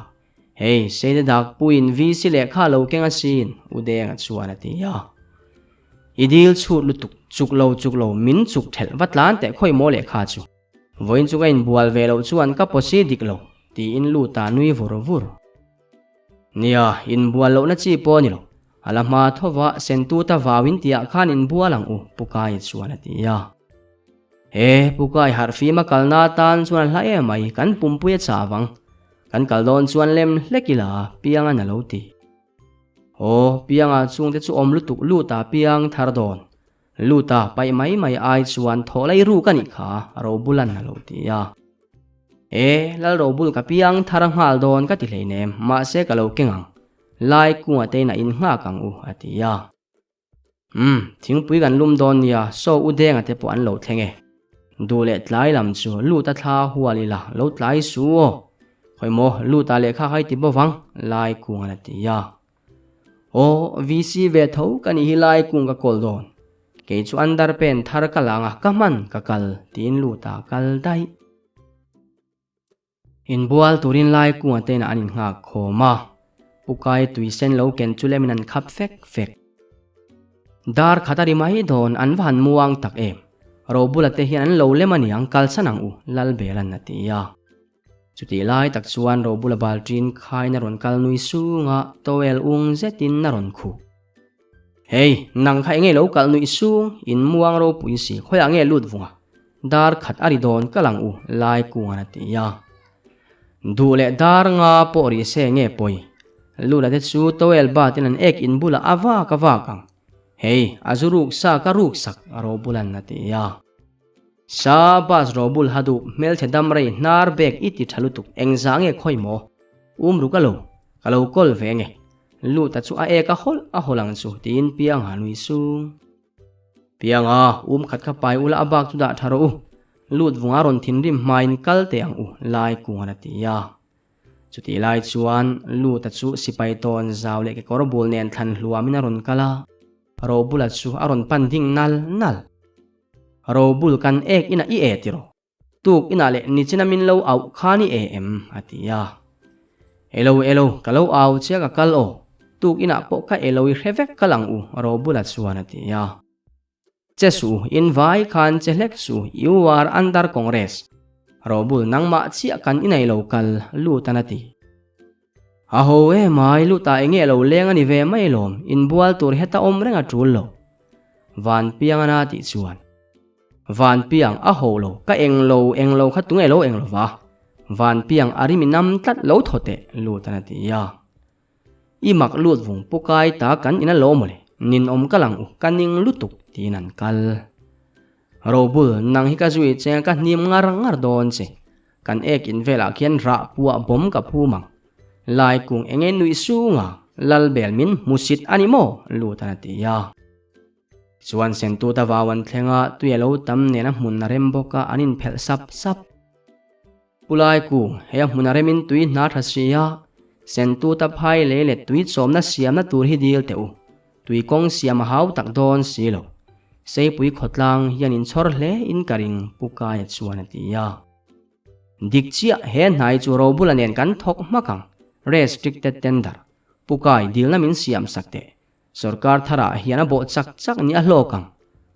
Hei, Seite dak puiin VC lehkha lo keng asin, u denga chuan a ti a. I dil chhut lutuk, chuk lo chuk lo, min chuk thelh va tlan teh khawi maw lehkha chu. Vawiin chu ka inbual ve loh chuan ka pawsi dik lo, tiin Luta nui vur vur. Nia, inbual lohna chi pawh a ni lo. A la hma thova Sentuta vauin tihah khan inbual ang u, Pu Kai chuan a ti a. He, Pu Kai harhfima kalna atan chuan a hla em mai, kan pumpui a chah vang. Kan kal dawn chuan lem hlek ila, Piangan a lo ti. Aw, Pianga chungte chu awm lutuk Luta piang thar dawn. Luta paih mai mai ai chuan thaw lai ruk a nih kha, Robulan a lo ti a. E, Lal Robul ka piang thar nghal dawn ka ti hleinem, mahse ka lo keng ang. Lai kungah te inah in nghak ang u, a ti a. Umm, thingpui kan lum dawn nia, saw u denga te pawh an lo thleng e. Duh leh tlai lam chu Luta thla hual ila, lo tlai su aw. Khawi maw, Luta lehkha kha i ti bawk ang, Lai kungan a ti a. Aw, VC ve tho ka nih hi lai kung ka kawl dawn. Kei chu under pen thar ka lang a, ka hman ka kal, tiin lut a kal daih. Inbual turin lai kunga te inah an innghak khawm a, Pukai tui sen lo ken chu lemin an khap fek fek. Dar khat a ri mai dawn, an va han muang tak em. Robula te hian an lo lem a niang, kalsan ang u, Lalbelan a ti a. Chutih lai tak chuan Robula balṭin khain a rawn kal nui sung a, towel ung zetin a rawn khuh. Hei, nang kha enge lo kal nui sung, in muang ropui si, khawiah nge lut vunga? Dar khat a ri dawn kal ang u, lai kungan a ti a. Duh leh dar nga pawh ri se nge pawi? Lula te chu towel batin an ek in bulah a vak a vak ang. Hei, a zu ruk sa ka ruk sak, Robulan a ti a. Sa bus robul ha duh hmelchhe dam rei hnar bek i ti tha lutuk engzah nge khawi maw? Um ru ka lo, ka lo kawl ve nge. Luta chu a ek a hawlh a hawlh ang chu tiin Pianga nui sung. Pianga, um khat kha pai ula a bak chu dah tha rawh u. Lut vunga rawn thinrim hmain kal teh ang u lai kungan a ti a. Chutih lai chuan Luta chu sipai tawn zau leh kekawr bul nen thlan hluamin a rawn kal a, Robula chu a rawn pan ding nal nal. Robul kan ek inah i e tiraw? Tuk inah leh nichina min lo auh khan i e em? a ti a. Elo elo, ka lo au che ka kal aw. Tuk inah pawh ka elo i hre vek kal ang u, Robula chuan a ti a. Che suh, in vai khan che hlek suh, you are under Congress. Robul nangmah chiah kan inei lo kal, lut an a ti. A ho emai, lutah enge lo leng a ni ve mai lawm, inbual tur heta awm reng a tul lo. Vanpiang a na tih chuan. Vanpiang, a ho lo, ka eng lo, eng lo kha tunge lo eng lo va? Vanpiang, a rim i nam tlat lo thaw teh, lut a na ti a. I mak lut vung pu kai ta kan in a lo mawle, ninawm ka lang u, ka ning lutuk, tiin an kal. Robul, nang hi ka zui che, ka hnim ngar ngar dawn che. Kan ek in velah khian rah puah bawm ka phum ang. Lai kung enge nuih sunga Lalbel min hmusit a ni maw? Lutan a ti a. Chuan Sentuta vau an thleng a, tui a lo tam nen a hmun a rem bawk a, an inphelh sap sap. Pu Lai kung, hei a hmun a remin tui hna tha si a, Sentuta phai lei leh tui chawmna siamna tur hi dil teh u. Tui kawng siam a hau tak dawn si lo. Seipui khawtlang hian inchhawr hle in ka ring Pu Kaia chuan a ti a. Dik chiah he hnai chu Robula nen kan thawk hmak ang, Restricted tender, Pu Kai dilna min siam sak teh. Sorkar tharah hian a bawh chak chak ni a hlawk ang.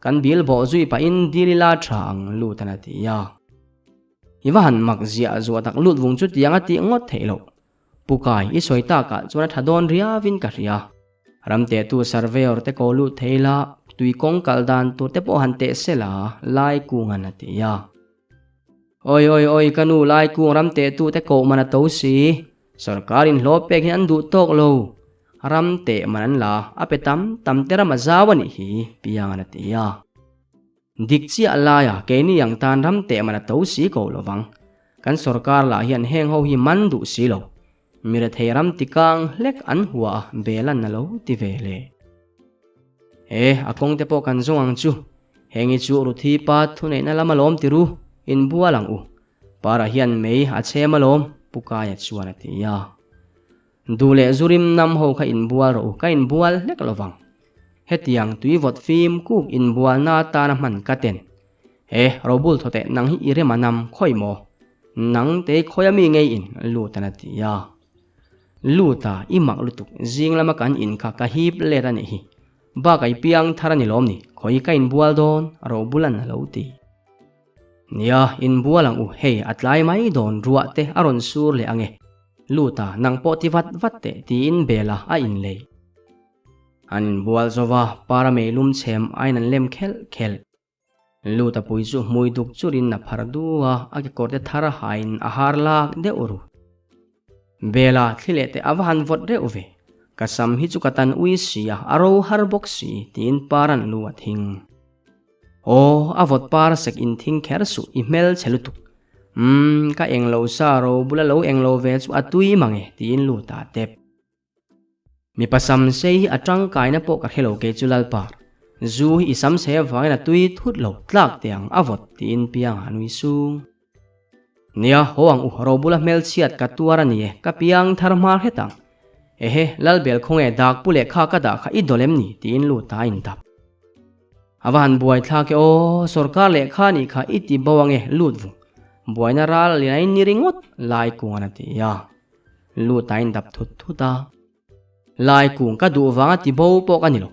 Kan dil bawh zui pahin dil ila tha ang Lutan a ti a. I va han mak ziah zuah tak lut vung chu tiang a tih ngawt theih loh. Pu Kai, i sawi takah chuan a tha dawn riauin ka hria. Ram tehtu surveyor te ko lut thei la, tui kawng kal dan tur te pawh han teh se la, lai kungan a ti a. Oi oi oi ka nu lai kung ram tehtu te koh man a to si, sorkar in hlawh pek hi an duh tawk lo, ram teh man an la, a pe tam tam te ram a zau a nih hi, Piangan a ti a. Dik chiah laia keini ang tan ram teh man a to si ko lovang. Kan sorkar lah hian heng ho hi man duh si lo. Mi rethei ram ti kang hlek an hua a, Belan a lo ti ve le. E, a kawng te pawh kan zawng ang chu. Heng hi chu Ruthi pa thuneihna lam alawm ti ru, inbual ang u. Para hian mei a chhem alawm, Pu Kaia chuan a ti a. Duh leh zurim nam ho kha inbual rawh u, ka inbual hlek lo vang. Hetiang tui vawt fim kuk inbualna atana hman ka ten. E, Robul thaw teh nang hi i rem a nam khawi maw? Nang te khawi ami ngei in lut an a ti a. Lut a, i mak lutuk, zing lama kan in kha ka hip let a nih hi. Bak ai piang thar a ni lawm ni, khawi ka inbual dawn, Robul an a lo ti. Nia, inbual ang u, hei a tlai mai dawn ruah te a rawn sur leh ang e. Lut a, nang pawh ti vat vat teh tiin bel a a inlei. An inbual zo va, para meilum chhem aiin an lem khelh khelh. Luta pui chu hmui duk churin a phar du a, a kekawrte thar hain a har lak deuh ru. Bela thli leh teh a va han vawt reuh ve. Ka sam hi chu ka tan ui si a, a ro har bawk si, tiin Paran lu a thing. Aw, a vawt par sek in thing kher suh, i hmel chhe lutuk. Umm, ka englo sa ro bula lo englo ve chu a tui mang e, tiin Luta a tep. Mipa sam sei hi a tangkaina pawh ka hrelo kei chu Lalpa. Zu hi i sam sei avangin a tui thut lo tlak teh ang a vawt tiin piang a nui sung. Nia, haw ang u, robula hmelchhiat ka tuar a ni e, ka piang thar hma hret ang. Ehe, Lalbel khawnge dak pu leh kha ka dah kha i dawlh em ni tiin lut a intap. A va han buai thlak e aw, sorkar lehkha nih kha i ti bo ange lut vung. Buaina ral lian a in ni ringawt lai kungan a ti a. Lut a indap thut thut a. Lai kung ka duh vanga ti bo pawh ka ni lo.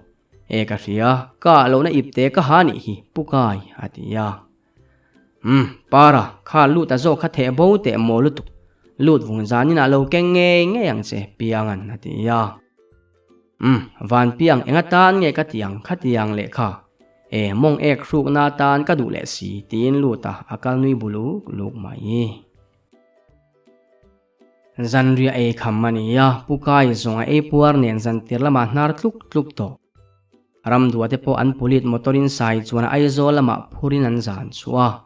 E ka hria, ka ah lohna ipte ka ha nih hi, Pu Kai a ti a. Umm, Para, kha lut a zawk kha theh bo teh maw lutuk. Lut vung zanin ah lo keng ngei ngei ang che, Piangan a ti a. Umm, Van Piang eng atan nge ka ti ang kha ti ang lehkha? E, mawng ek hrukna atan ka duh leh si, tiin lut a a kal nui buluk luk mai. Zanriah ei kham a ni a, Pu Kai zawng a ei puar nen zantir lamah hnar tluk tluk tawh. Ramdua te pawh an pulit motor in sai chuan Aizawl lamah phurin an zan chhuah a,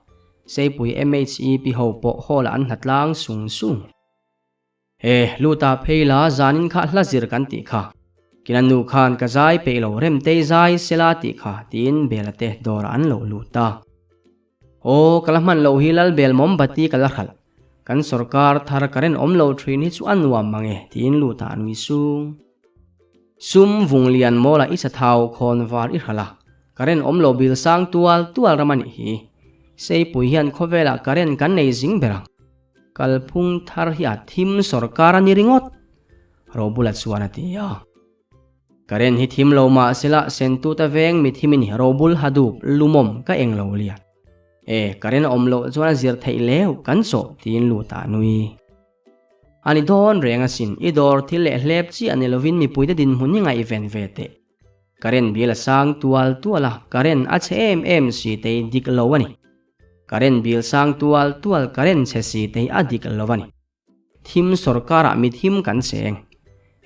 Seipui MHEP ho pawh hall ah an hna tlang sung sung. E, luta phei la zanin kha hla zir kan tih kha. Kina nu khan ka zai peih lo Remtei zai sela tih kha tiin Bela te dawrah an lo lut a. Aw, ka la hman loh hi Lalbel mawmbati ka la hralh. Kan sorkar thar ka rinawm lo thin hi chu a nuam mang e, tiin lut ah a nui sung. Sum vung lian mawla i sathau khawn var i hralh a, ka rinawm lo bil sang tual tual ram a nih hi. Seipui hian khawvelah karen kan nei zing ber ang. Kalphung thar hi a thim sorkar a ni ringawt, Robula chuan a ti a. Karen hi thim lo mah sela Sentuta veng mi thim i ni Robul Hadup lumawm ka eng lo lian. E, Karen a awm loh chuan a zir theih leu kan chawh tiin lut ah nui. A ni dawn reng asin, i dawr thil leh hlep chiah ni lovin mipuite dinhmun hi ngaihven ve teh. Karen bial a sang tual tual a, Karen a chhe em em si te i dik lo a ni. Karen bial sang tual tual Karen chhe si te hi a dik lo a ni. Thim sorkarah mi thim kan cheng.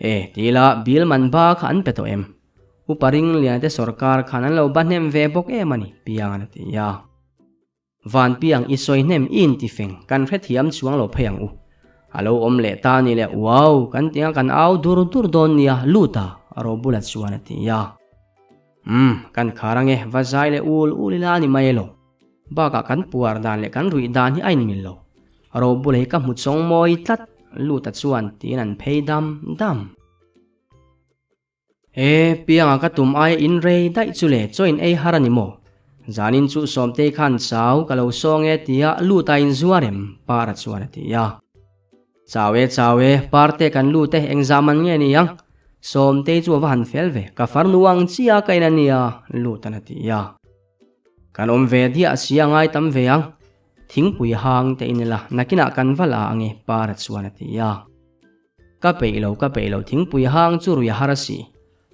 E, tila bill man ba kha an pe tawh em? Upa Ringliana te sorkar khan an lo ba hnem ve bawk em a ni, Piangan a ti a. Van Piang i sawi hnem i inti feng, kan hrethiam chuang lo phei ang u. A lo awm leh ta ni le, uau, kan tinga kan au dur dur dawn nia, lut a, Robula chuan a ti a. Umm, kan khar ange, va zai leh ul ul ila a ni mai elo. Bakah kan puar dan leh kan ruih dan hi a inmil lo. Robula hi ka hmu chawng mawi tlat, Luta chuan tiin an phei dam dam. E, Pianga ka tum aia in rei daih chu le, chaw in ei har a ni maw? Zanin chu Sawmtei khan chau ka lo sawng e tia Luta in zuar em? Para chuan a ti a. Chau e chau e, Parte kan lut e, engzah man nge ni ang? Sawmtei chu a va han fel ve, ka farnu ang chiah ka in a nia, Lutan a ti a. Kan awm ve diah si a ngai tam ve ang. Thingpui hang te in ila, nakinah kan va la ang e, Para chuan a ti a. Ka peih lo, ka peih lo, thingpui hang chu rui a har a si.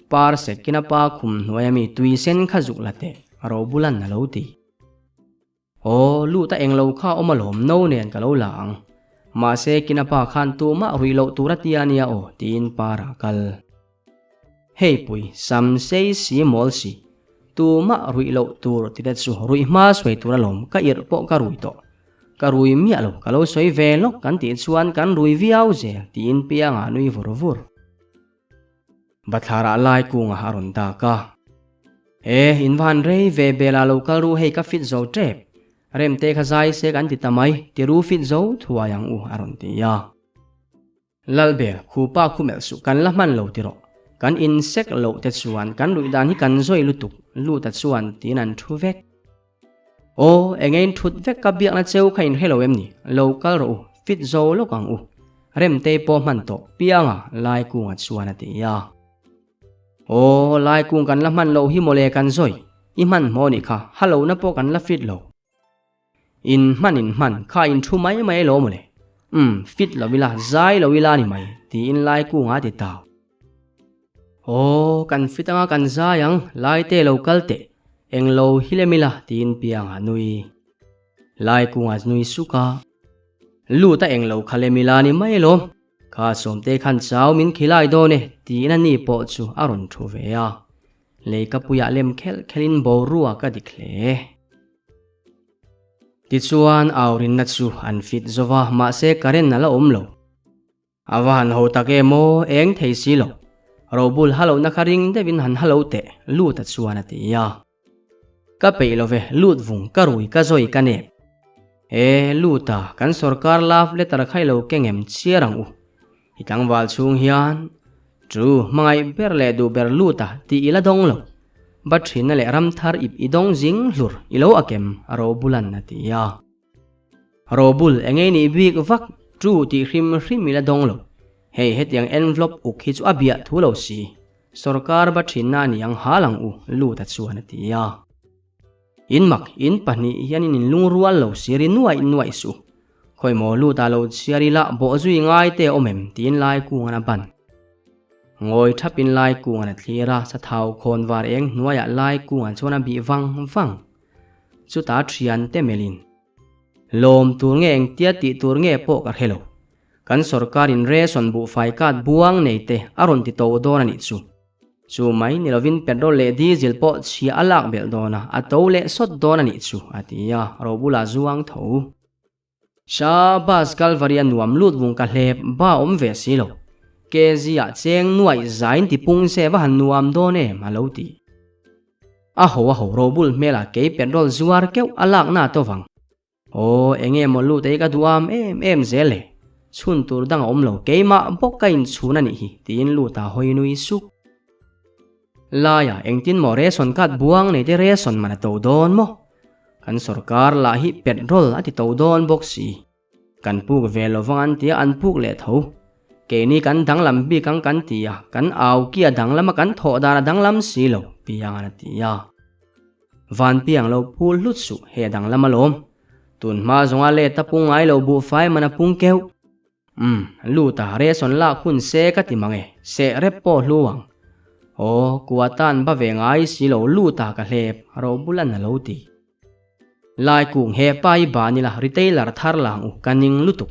Par sekin a pa khum hnuai ami tui sen kha zuk la teh, Robulan a lo ti. Aw, lut a englo kha awm alawm, no nen ka lo la ang. Mahse kina pa khan tumah ruih loh tur a tia nia aw, tiin par ah kal. Hei pui, sam sei si mawl si, tumah ruih loh tur ti te chu ruih hma sawi tur alawm, ka irh pawh ka rui tawh. Ka rui miah lo, ka lo sawi ve lawk kan tih chuan kan rui viau zel, tiin piangah nui vur vur. Bathlarah lai kungah a rawn dak a. E, in va han rei ve bela lo kal ru hei ka fit zo tep. Remte kha zai se kan ti ta mai, ti ru fit zo thuai ang u a rawn ti a. Lalbel, khupa khu melh suh kan la hman lo ti rawh. Kan in sek loh te chuan kan ruih dan hi kan zawi lutuk, Luta chuan tiin an thu vek. Aw, engein thut vek ka biakna cheu kha in hre lo em ni? Lo kal rawh u, fit zo lawk ang u. Remtei pawh hman tawh pianga Laikunga chuan a ti a. Aw, Laikung kan la hman loh hi mawle kan zawi, i hman hmaw nih kha, halohna pawh kan la fit lo. In hman in hman, kha in thu mai mai elo mawle. Umm, fit lo ila, zai lo ila ni mai, tiin Laikunga a ti tau. Aw, kan fit anga kan zai ang, Laite lo kal teh, englo hi lem ila, tiin Pianga nui. Lai kungah nui suk a, Lut a englo kha lem ila ni mai elo, kha Sawmte khan chau min khilai dawn e, tiin a ni pawh chu a rawn thu ve a. Leikapuiah lem khelh khelhin boruak ka dik hle. Tichuan, aurinna chu an fit zo va, mahse current a la awm lo. A va han ho tak em aw, eng thei si lo. Robul ha lohna kha ring deuhin han ha lo teh, Luta chuan a ti a. Ka peih lo ve, lut vung, ka rui, ka zawi, ka nep. E, Luta, kan sorkar love letter kha i lo keng em chhiar ang u. I tlangval chhung hian, Chu, hmangaih ber leh duh ber Luta tih i la dawng lo. Ba thinna leh ram thar ip i dawng zing hlur, i lo akem, Robulan a ti a. Robul engei nih bik vak chu tih hrim hrim ila dawng lo. Hei hetiang envelope uk hi chu a biah thu lo si. Sorkar ba thinna a ni ang hal ang u, Luta chuan a ti a. In mak, in pahnih hian in inlungrual lo si ri nuaih nuaih suh. Khawi maw Luta lo chhiar ila bawhzui ngai te a awm em tiin lai kungan a ban. Ngawi thapin lai kungan a thlir a, sathau khawnvar eng hnuaiah lai kungan chuan a bih vang vang. Chutah thiante melhin, Lawm tur nge engtia tih tur nge pawh ka hre lo. Kan sorkarin ration buhfai kat buang nei te a rawn ti to dawn a nih chu. Chu mai ni lovin petrol leh diesel pawh chhia a lak belh dawn a, a to leh sawt dawn a nih chu, a ti a, Robula zuang tho. Sha bus Calvary a nuam lut vung ka hlep ba awm ve si lo. KZ ah cheng nuaih zain ti pung se va han nuam dawn em a lo ti. A ho a ho robul hmel ah kei petrol zuar keuh a lak na to vang. Aw enge maw lut ei ka duham em em zel e. Chhun tur dang a awm lo keimah bawk ka inchhun a nih hi tiin lut ah hawi nui suk. Laia engtin maw ration card buang nei te ration man a to dawn maw? Kan sorkar lah hi petrol a ti to dawn bawk si. Kan puk ve lo vang an tia an puk leh tho. Keini kan danglam bik ang kan ti a, kan au ki a danglam a kan thawh dan a danglam si lo, Piangan a ti a. Vanpiang lo phul hlut suh he a danglam alawm. Tun hma zawnga let a pung ngai lo buhfai man a pung keuh. Umm, lut a, ration lak hun se ka ti mang e, seh rep pawh hlu ang. Aw, kua tan ba ve ngai si lo lut a ka hlep, Robulan a lo ti. Lai kung he pa i ban ila retailer thar la ang u, ka ning lutuk.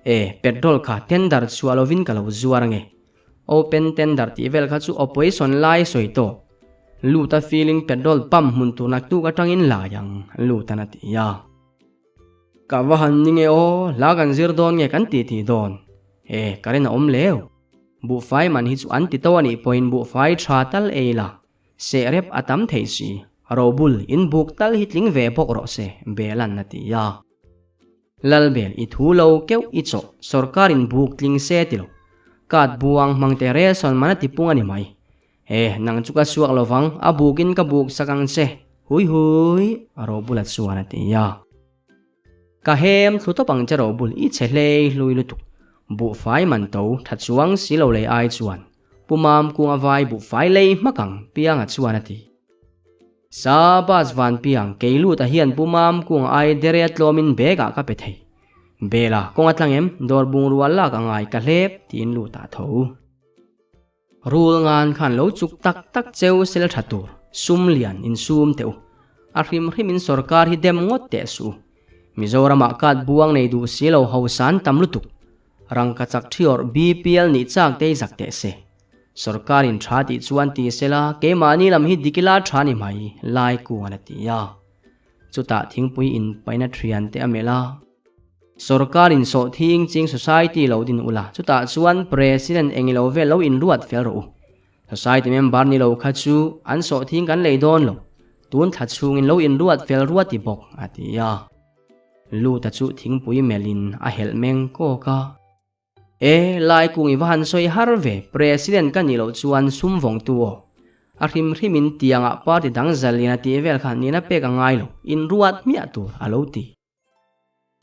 E, petrol kha tender chhuah lovin ka lo zuar ange. Open tender tih vel kha chu operation lai sawi tawk. Lut a filling petrol pump hmun tur naktuk atangin lai ang, Lutan a ti a. Ka va han ni nge aw, hla kan zir dawn nge kan ti ti dawn? E, ka rin a awm leu. Buhfai man hi chu an ti to a nih pawhin buhfai tha tal ei la, seh rep a tam thei si, robul in buk tal hi tling ve bawk rawh se, Belan a ti a. Lalbel i thu lo keuh i chawh, sorkarin buk tling se ti lo. Kat buang hmang te ration man a ti pung a ni mai. E, nang chu ka suak lo vang, a bukin ka buk sak ang che, hui hui, a Robula chuan a ti a. Ka hem thlu tawp ang che Robul, i che hlei hlui lutuk. Buhfai man to, tha chuang si lo lei ai chuan, Pu Mam kunga vai buhfai lei hmak ang, Pianga chuan a ti. Sa bus van piang, kei luta hian Pu Mam kunga ai dere tlawmin bag ah ka pe thei. Bela, kawng a tlang em? Dawr bungrua lak a ngai ka hlep, tiin lut ah tho. Rul ngan khan lo chuk tak tak cheu sel tha tur, sum lian in sum teh u. A hrim hrim in sorkar hi dem ngawt teh suh u. Mizoram ah kat buang nei duh si lo hosan tam lutuk. Rangka chak thi awrh BPL nih chak te i zak teh se. Sorkar in tha tih chuan ti sela keimahni lam hi dik ila tha ni mai, Lai Kuan a ti a. Chutah thingpui in paina thian te a melh a. Sorkar in sawh thing ching society lo din ula, chutah chuan President engilo vel lo inruat fel rawh u. Society member ni lo kha chu an sawh thing kan lei dawn lo, tun thla chhungin lo inruat fel ruat ti bawk, a ti a. Luta chu thingpui melhin a helh meng kawk a. E, lai kung i va han sawi har ve, President ka nih loh chuan sum vawngtu aw. A hrim hrimin tiangah party dang zalian a tih vel kha nihna pek a ngai lo, inruat hmiah tur a lo ti.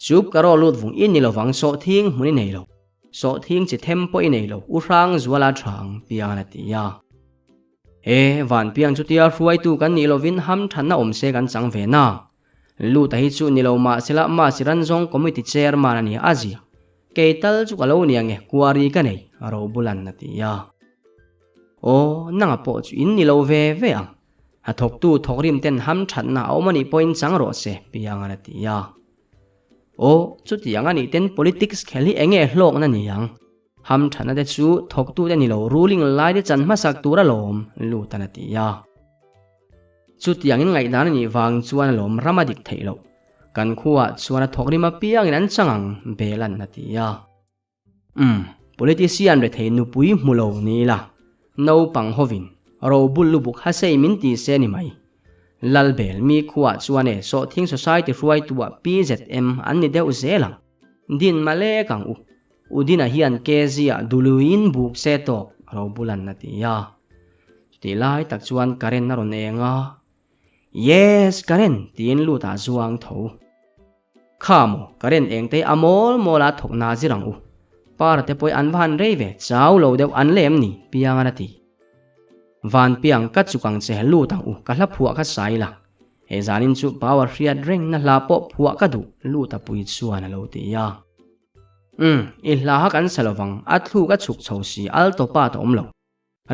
Chup ka raw lut vung i ni lovang sawhthing hmun i nei lo, sawhthing chi them pawh i nei lo, u hrang zuala thang pian a ti a. E, van piang chutia hruaitu kan nih lovin ham thanna awm se kan chang ve na. Luta hi chu ni lo mahsela Masi Ranzawng Committee Chairman a ni a zia. Kei tal chu ka lo ni ange, kuari ka nei, Robulan a ti a. Aw, nanga pawh chu in ni lo ve ve ang. A thawktu thawkrim ten ham thatna a awm anih pawhin chang rawh se, Piangan a ti a. Aw, chutiang anih ten politics khel hi enge hlawkna ni ang? Ham thatna te chu thawktu te ni lo ruling lai te chan hmasak tur alawm, Lutan a ti a. Chutiangin ngaihdan a nih vang chuan alawm ram a dik theih loh. Kan khuaah chuan a thawkrim apiangin an chang ang, Belan a ti a. Umm, politician rethei nupui hmu lo ni ila, naupang hovin robul lubuk hasei min ti se ni mai. Lalbel mi khuaah chuan e Sawhthing Society hruaitua PZM an ni deuh zel ang. Din malek ang u. Udina hian Kezia duluiin buk se tawk, Robulan a ti a. Chutih lai tak chuan Karen a rawn eng a, Yes, Karen! tiin lut ah zuang tho. Kha maw, Karen eng te a mawl mawl a thawk na zir ang u. Para te pawh an va han rei ve, chau lo deuh an lem ni, Piangan a ti. Van Piang, ka chuk ang che, lut ang u, ka hla phuah kha sai la. He zanin chu power hriat reng na hla pawh phuah ka duh, lut a pui chuan a lo ti a. Umm, i hla kha kan sa lovang, a thluk a chhuk chho si, al tawpa ta awm lo.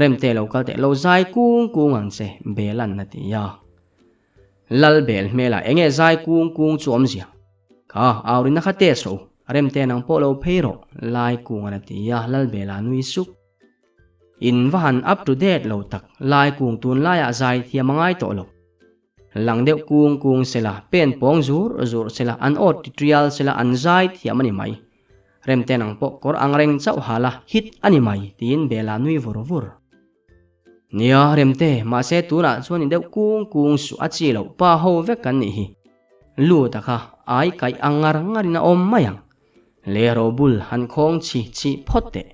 Remte lo kal teh lo zai kung kung ang che, Belan a ti a. Lal bel hmelah enge zai kung kung chu awmzia? Kha, aurina kha test rawh u, Remte nang pawh lo phei rawh, Lai kungan a ti a, Lal bela nui suk. In va han up to date lo tak, Lai kung tunlaiah zai thiam a ngai tawh lo. Lang deuh kung kung sela, pen pawng zur zur sela, an aw ti tial sela an zai thiam a ni mai. Remte nang pawh kawr ang reng chauh hal a, hit a ni mai, tiin Bela nui vur vur. Nia, Remte, mahse tunah chuan i deuh kung kung suh a chi loh pa ho vek kan nih hi. Lut a kha ai kaih ang ngar ngarin a awm mai ang. Le robul han khawng chhi chhi phawt teh.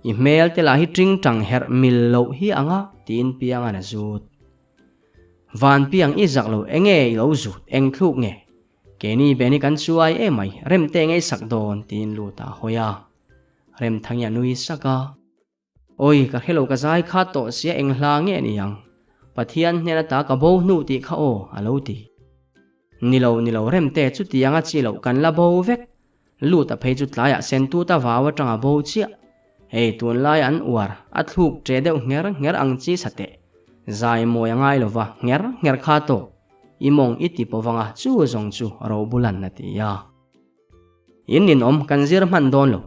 I hmel te lah hi ṭing ṭang herh mil loh hi ang a, tiin Piangan a zut. Van piang i zak lo enge i lo zut eng thluk nge? Keini beni kan chuai emai remte ngei sak dawn tiin lut a hawi a. Remthangi a nui sak a. Awi ka hrelo ka zai kha tawh sia eng hla nge ni ang? Pathian hnen ata ka bo hnu tih kha aw a lo ti. Nilo nilo remte chutiang a chi loh kan la bo vek. Lut a phei chu tlaiah sentuta vau atang a bo chiah. Hei tunlai an uar, a thluk che deuh ngher ngher ang chi sateh. Zai mawi a ngai lova, ngher ngher kha tawk. I mawng i ti pawh anga chu zawng chu Robulan a ti a. In ninawm kan zir hman dawn lo.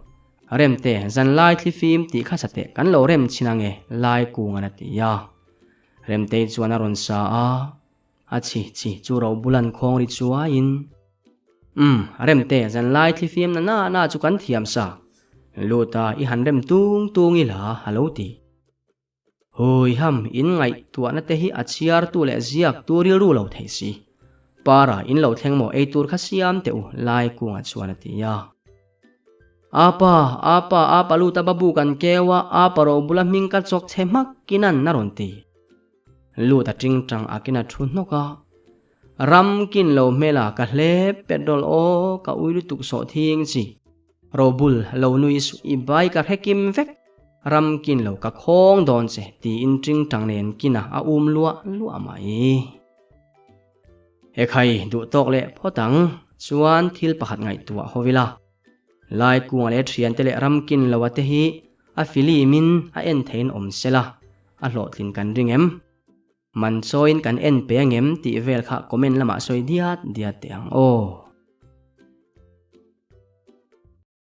Remte, zanlai thlifim tih kha sateh kan lo rem chhin ange, Lai kungan a ti a. Remtei chuan a rawn sa a. A chhi chhi chu Robulan khawng ri chuaiin. Umm, remte, zanlai thlifiam na na na chu kan thiam sa. Lut a, i han rem tung tung ila, a lo ti. Hui ham, in ngaihtuahna te hi a chhiartu leh ziaktu rilru lo thei si. Para, in lo thleng maw, eitur kha siam teh u, lai kungah chuan a ti a. Apa, apa, apa lut a babu kan keu a, apa ro bula hming ka chawk chhe hmak kinan a rawn ti. Lut a tingtang akin a thu hnawk a. Ram kin lo hmel a ka hle petrol aw ka ui lutuk sawh thing chi. Robul lo nui suh i bai ka hre kim vek ram kin lo ka khawng dawn che tiin tingtang nen kin a a um luah luah mai. Ekhai duh tawk leh phawt ang chuan thil pakhat ngaihtuah ho ila. Laikunga leh thiante leh ramkin loa te hi a filimin a en theiin awm sela, a hlawhtlin kan ring em? Man chawiin kan en pe angem tih vel kha comment lamah sawi diat diat teh ang aw.